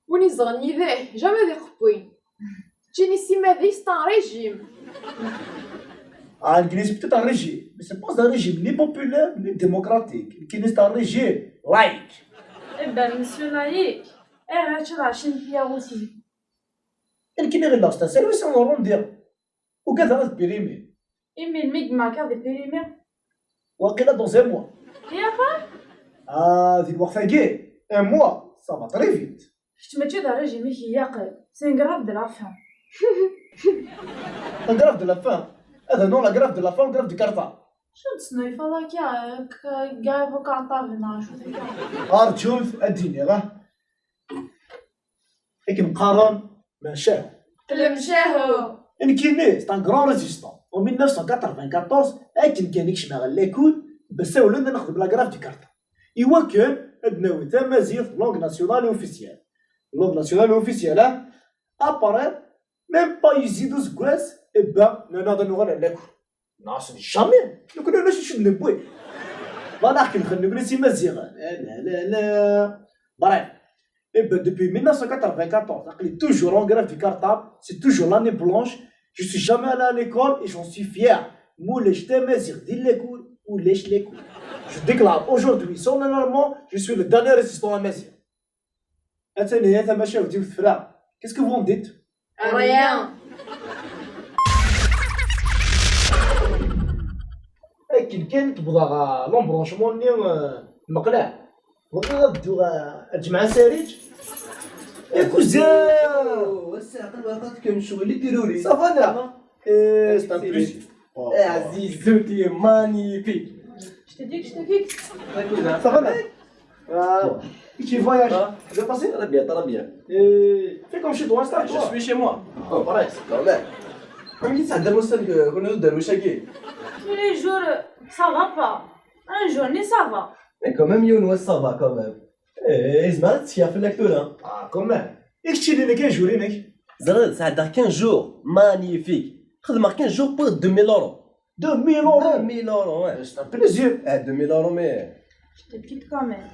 Win iẓran yid-k, jamais ad iqewwi. Keččini simmal c'est un régime. Ah, nekkini c'est peut-être un régime, mais c'est pas un régime ni populaire, ni démocratique. Nekkini c'est un régime laïque. Eh ben, monsieur laïque, eh, mačči d ɛecrin n tyaɣutin. Nekkini ɣileɣ c'est un service en arrondi. Ugadeɣ ad pirimi. Imi melmi i yemma-k ad ipirimi? Waqila dans un mois. Et après? Ah, di lweqt-agi, un mois, ça va très vite. Kečč mačči d régime i k-ilaqen, c'est une grève de la faim. La grève de la faim? Hada non, la grève de la faim, grève du cartable. Acu d-tesnulfaḍ akka, euh, grève du cartable neɣ acu akka? Arǧut ad d-iniɣ, ah. Akken qqaren, lemcahu. Lemcahu. Nekkini, c'est un grand résistant. En mille neuf cent quatre-vingt-quatorze, akken kan i kecmeɣ ɣer lakul, bessawlen ad nexdem la grève du cartable. Iwakken ad nawi tamaziɣt langue nationale et officielle. Langue nationale et officielle, hein? Après, même pas yezzi-d useggas, eh ben, nerna ad nuɣal ɣer lakul. Non, c'est jamais. Nekkni ulac acu d-newwi. Voilà, akken xedmen nekkni s Imaziɣen. La, la, la, la. Bref. Eh ben, depuis mille neuf cent quatre-vingt-quatorze, aql-i toujours en grève du cartable, c'est toujours l'année blanche. Je suis jamais allé à l'école et j'en suis fier. Ma ulac tamaziɣt di lakul, ulac lakul. Je déclare aujourd'hui, solennellement, je suis le dernier résistant amazigh. Atan ihi tamacahut-iw tefra. Qu'est-ce que vous en dites? Rien. Akken kan tebḍa ɣer l'embranchement-nni, euh, Meqleɛ. Bɣiɣ ad dduɣ, eh, ad jemɛeɣ asarij. Yakuza! Oh, ass-a aql-aɣ ad kem ccɣel i tiruri. Ça va, neɣ? Eh, c'est un plaisir. Eh, Aziz, tu es magnifique. Je te dis que je te kiffe. Yakuza. Ça va, neɣ? Ah, tu voyages. Ah. Bien passé? Très bien, très bien. Eh, fais comme chez toi, installe-toi. Je suis chez moi. Oh, pareil, c'est quand même. Comme il s'adapte au sol que, que nous donne chaque. Tous les jours, ça va pas. Un jour, ni ça va. Mais quand même, Younes, ça va quand même. Eh, Ismaël, tu as fait lecture, hein? Ah, quand même. Et que tu dis, quinze jours, mec? Zara, ça a quinze jours. Magnifique. Xedmeɣ quinze jours pour deux mille euros. Deux mille euros? Deux mille euros, ouais. C'est un plaisir. Eh, deux mille euros, mais. Je te quitte quand même.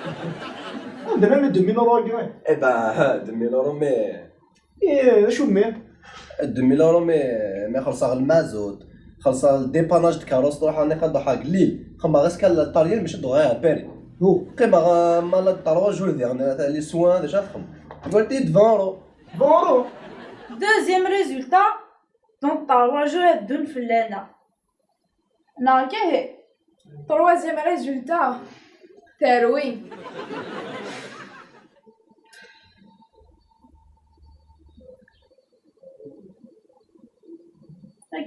Ah, on a même deux mille euros, ouais. Eh ben, deux mille euros, mais. Eh, شو mais? Deux mille euros, mais, mais خلص على المازوت. خلص على الديباناج ديال الكاروس، تروح انا كنضحى قليل. خما غير كان الطريان باش تدوغ على بالي. هو. قيمة غا-، ما لا trois jours ديال، انا تاع les soins déjà تخم. قلت لي vingt euros. Vingt euros. Deuxième résultat. Donc, trois jours ad ddun fell-aneɣ. Neɣ kahi. Troisième résultat. Terwi.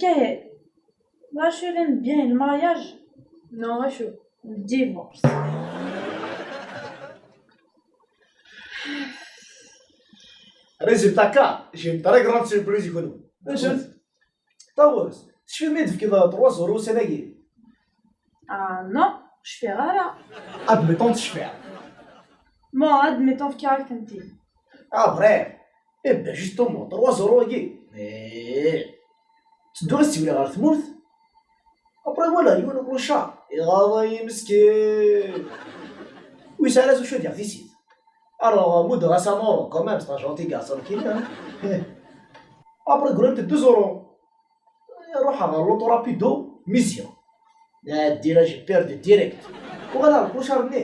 Kahi. D acu yellan bien, le mariage? Non, acu? Le divorce. Résultat, j'ai une très grande surprise pour vous. Ṭawes, tecfiḍ mi d-tefkiḍ trois euros ussan-agi? Ah non, ur cfiɣ ara. Admettons tecfiḍ. Bon, admettons fkiɣ-ak-tent-id. Ah, bref. Eh ben, justement, trois euros-agi. Eh. Tedduɣ ad siwleɣ ɣer tmurt. Après, walaɣ yiwen uclochard. Iɣaḍ-iyi meskin. Ur yesɛi ara s wacu ad yaɣ tissit. Alors, muddeɣ-as un euro quand même, c'est un gentil garçon qu'il est, hein. Après, grant deux euros. Ruḥeɣ ɣer l'auto rapido, mizya. Nɛeddi, là, j'ai perdu direct. Uɣaleɣ ɣer uclochard-nni.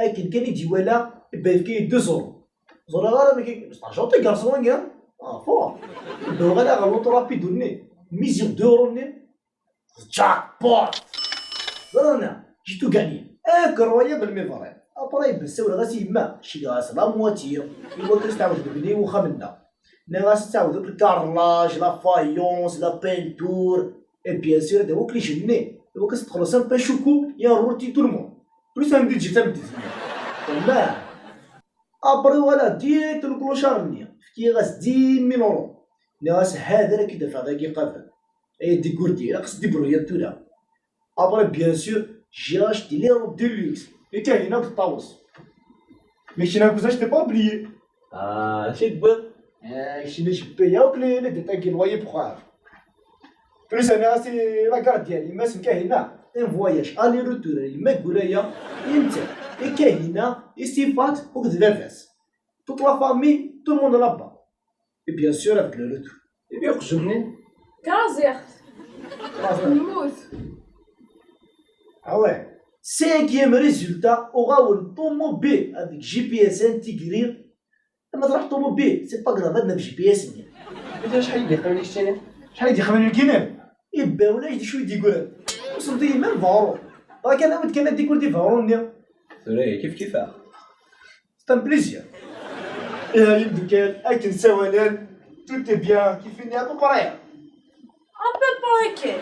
Akken kan i d-iwala, ibda yefka-yi deux euros. Ẓriɣ ara nekk, c'est un gentil garçon, hein. Ah, fort. Ibda uɣaleɣ ɣer l'auto rapido-nni. Mizya deux euros-nni. Jackpot! Ẓriɣ-nna, j'ai tout gagné. Incroyable, mais vrai. Après, ibda ssawleɣ-as i yemma, ceggeɣ-as la moitié. Iwakken ad s-tɛawed tebni i uxxam-nneɣ. Nniɣ-as ad tɛawed akk le carrelage, la faïence, la peinture, et bien sûr, d wakk les jeunes-nni. Iwakken ad s-texleṣ un pain choco et un rôti tout le monde. Plus un budget tameddit-nni. Temmar. Après, voilà, direct le clochard-nni. Fkiɣ-as dix mille euros. Nniɣ-as, hada ara k-id-afeɣ dagi qabel. Ay d-igurdi, ilaq s débrouiller tura. Après, bien sûr, j'ai acheté les robes de luxe. Et Kahina, je t'avance. Mais Kahina, cousin, je t'ai pas oublié. Ah, c'est bon. Ah, Kahina, je paye, ok, les, les dettes, les loyers, pourquoi? Plus, c'est la gardienne, il m'a dit, Kahina, un voyage aller-retour, il m'a dit, et Kahina, et ses potes, au de Toute la famille, tout le monde là-bas. Et bien sûr, avec le retour. Et bien, je venais. Graziert. Lmut. Ah ouais. Cinquième résultat, uɣawen طوموبيل avec G P S intégré. لما تروح طوموبيل، c'est pas grave, هذا في G P S. انت شحال يدي قبل يشتري؟ شحال يدي قبل الكينير؟ يبا ولا يجي شويه يقول. وصلت لي même vingt euros. راه كان عاود كان ديكور دي vingt euros. كيف كيفاه. C'est un plaisir. إيه، يمدوكال، أكن سوالان، tout est bien, كيف إني أبو قرية. أبو قرية.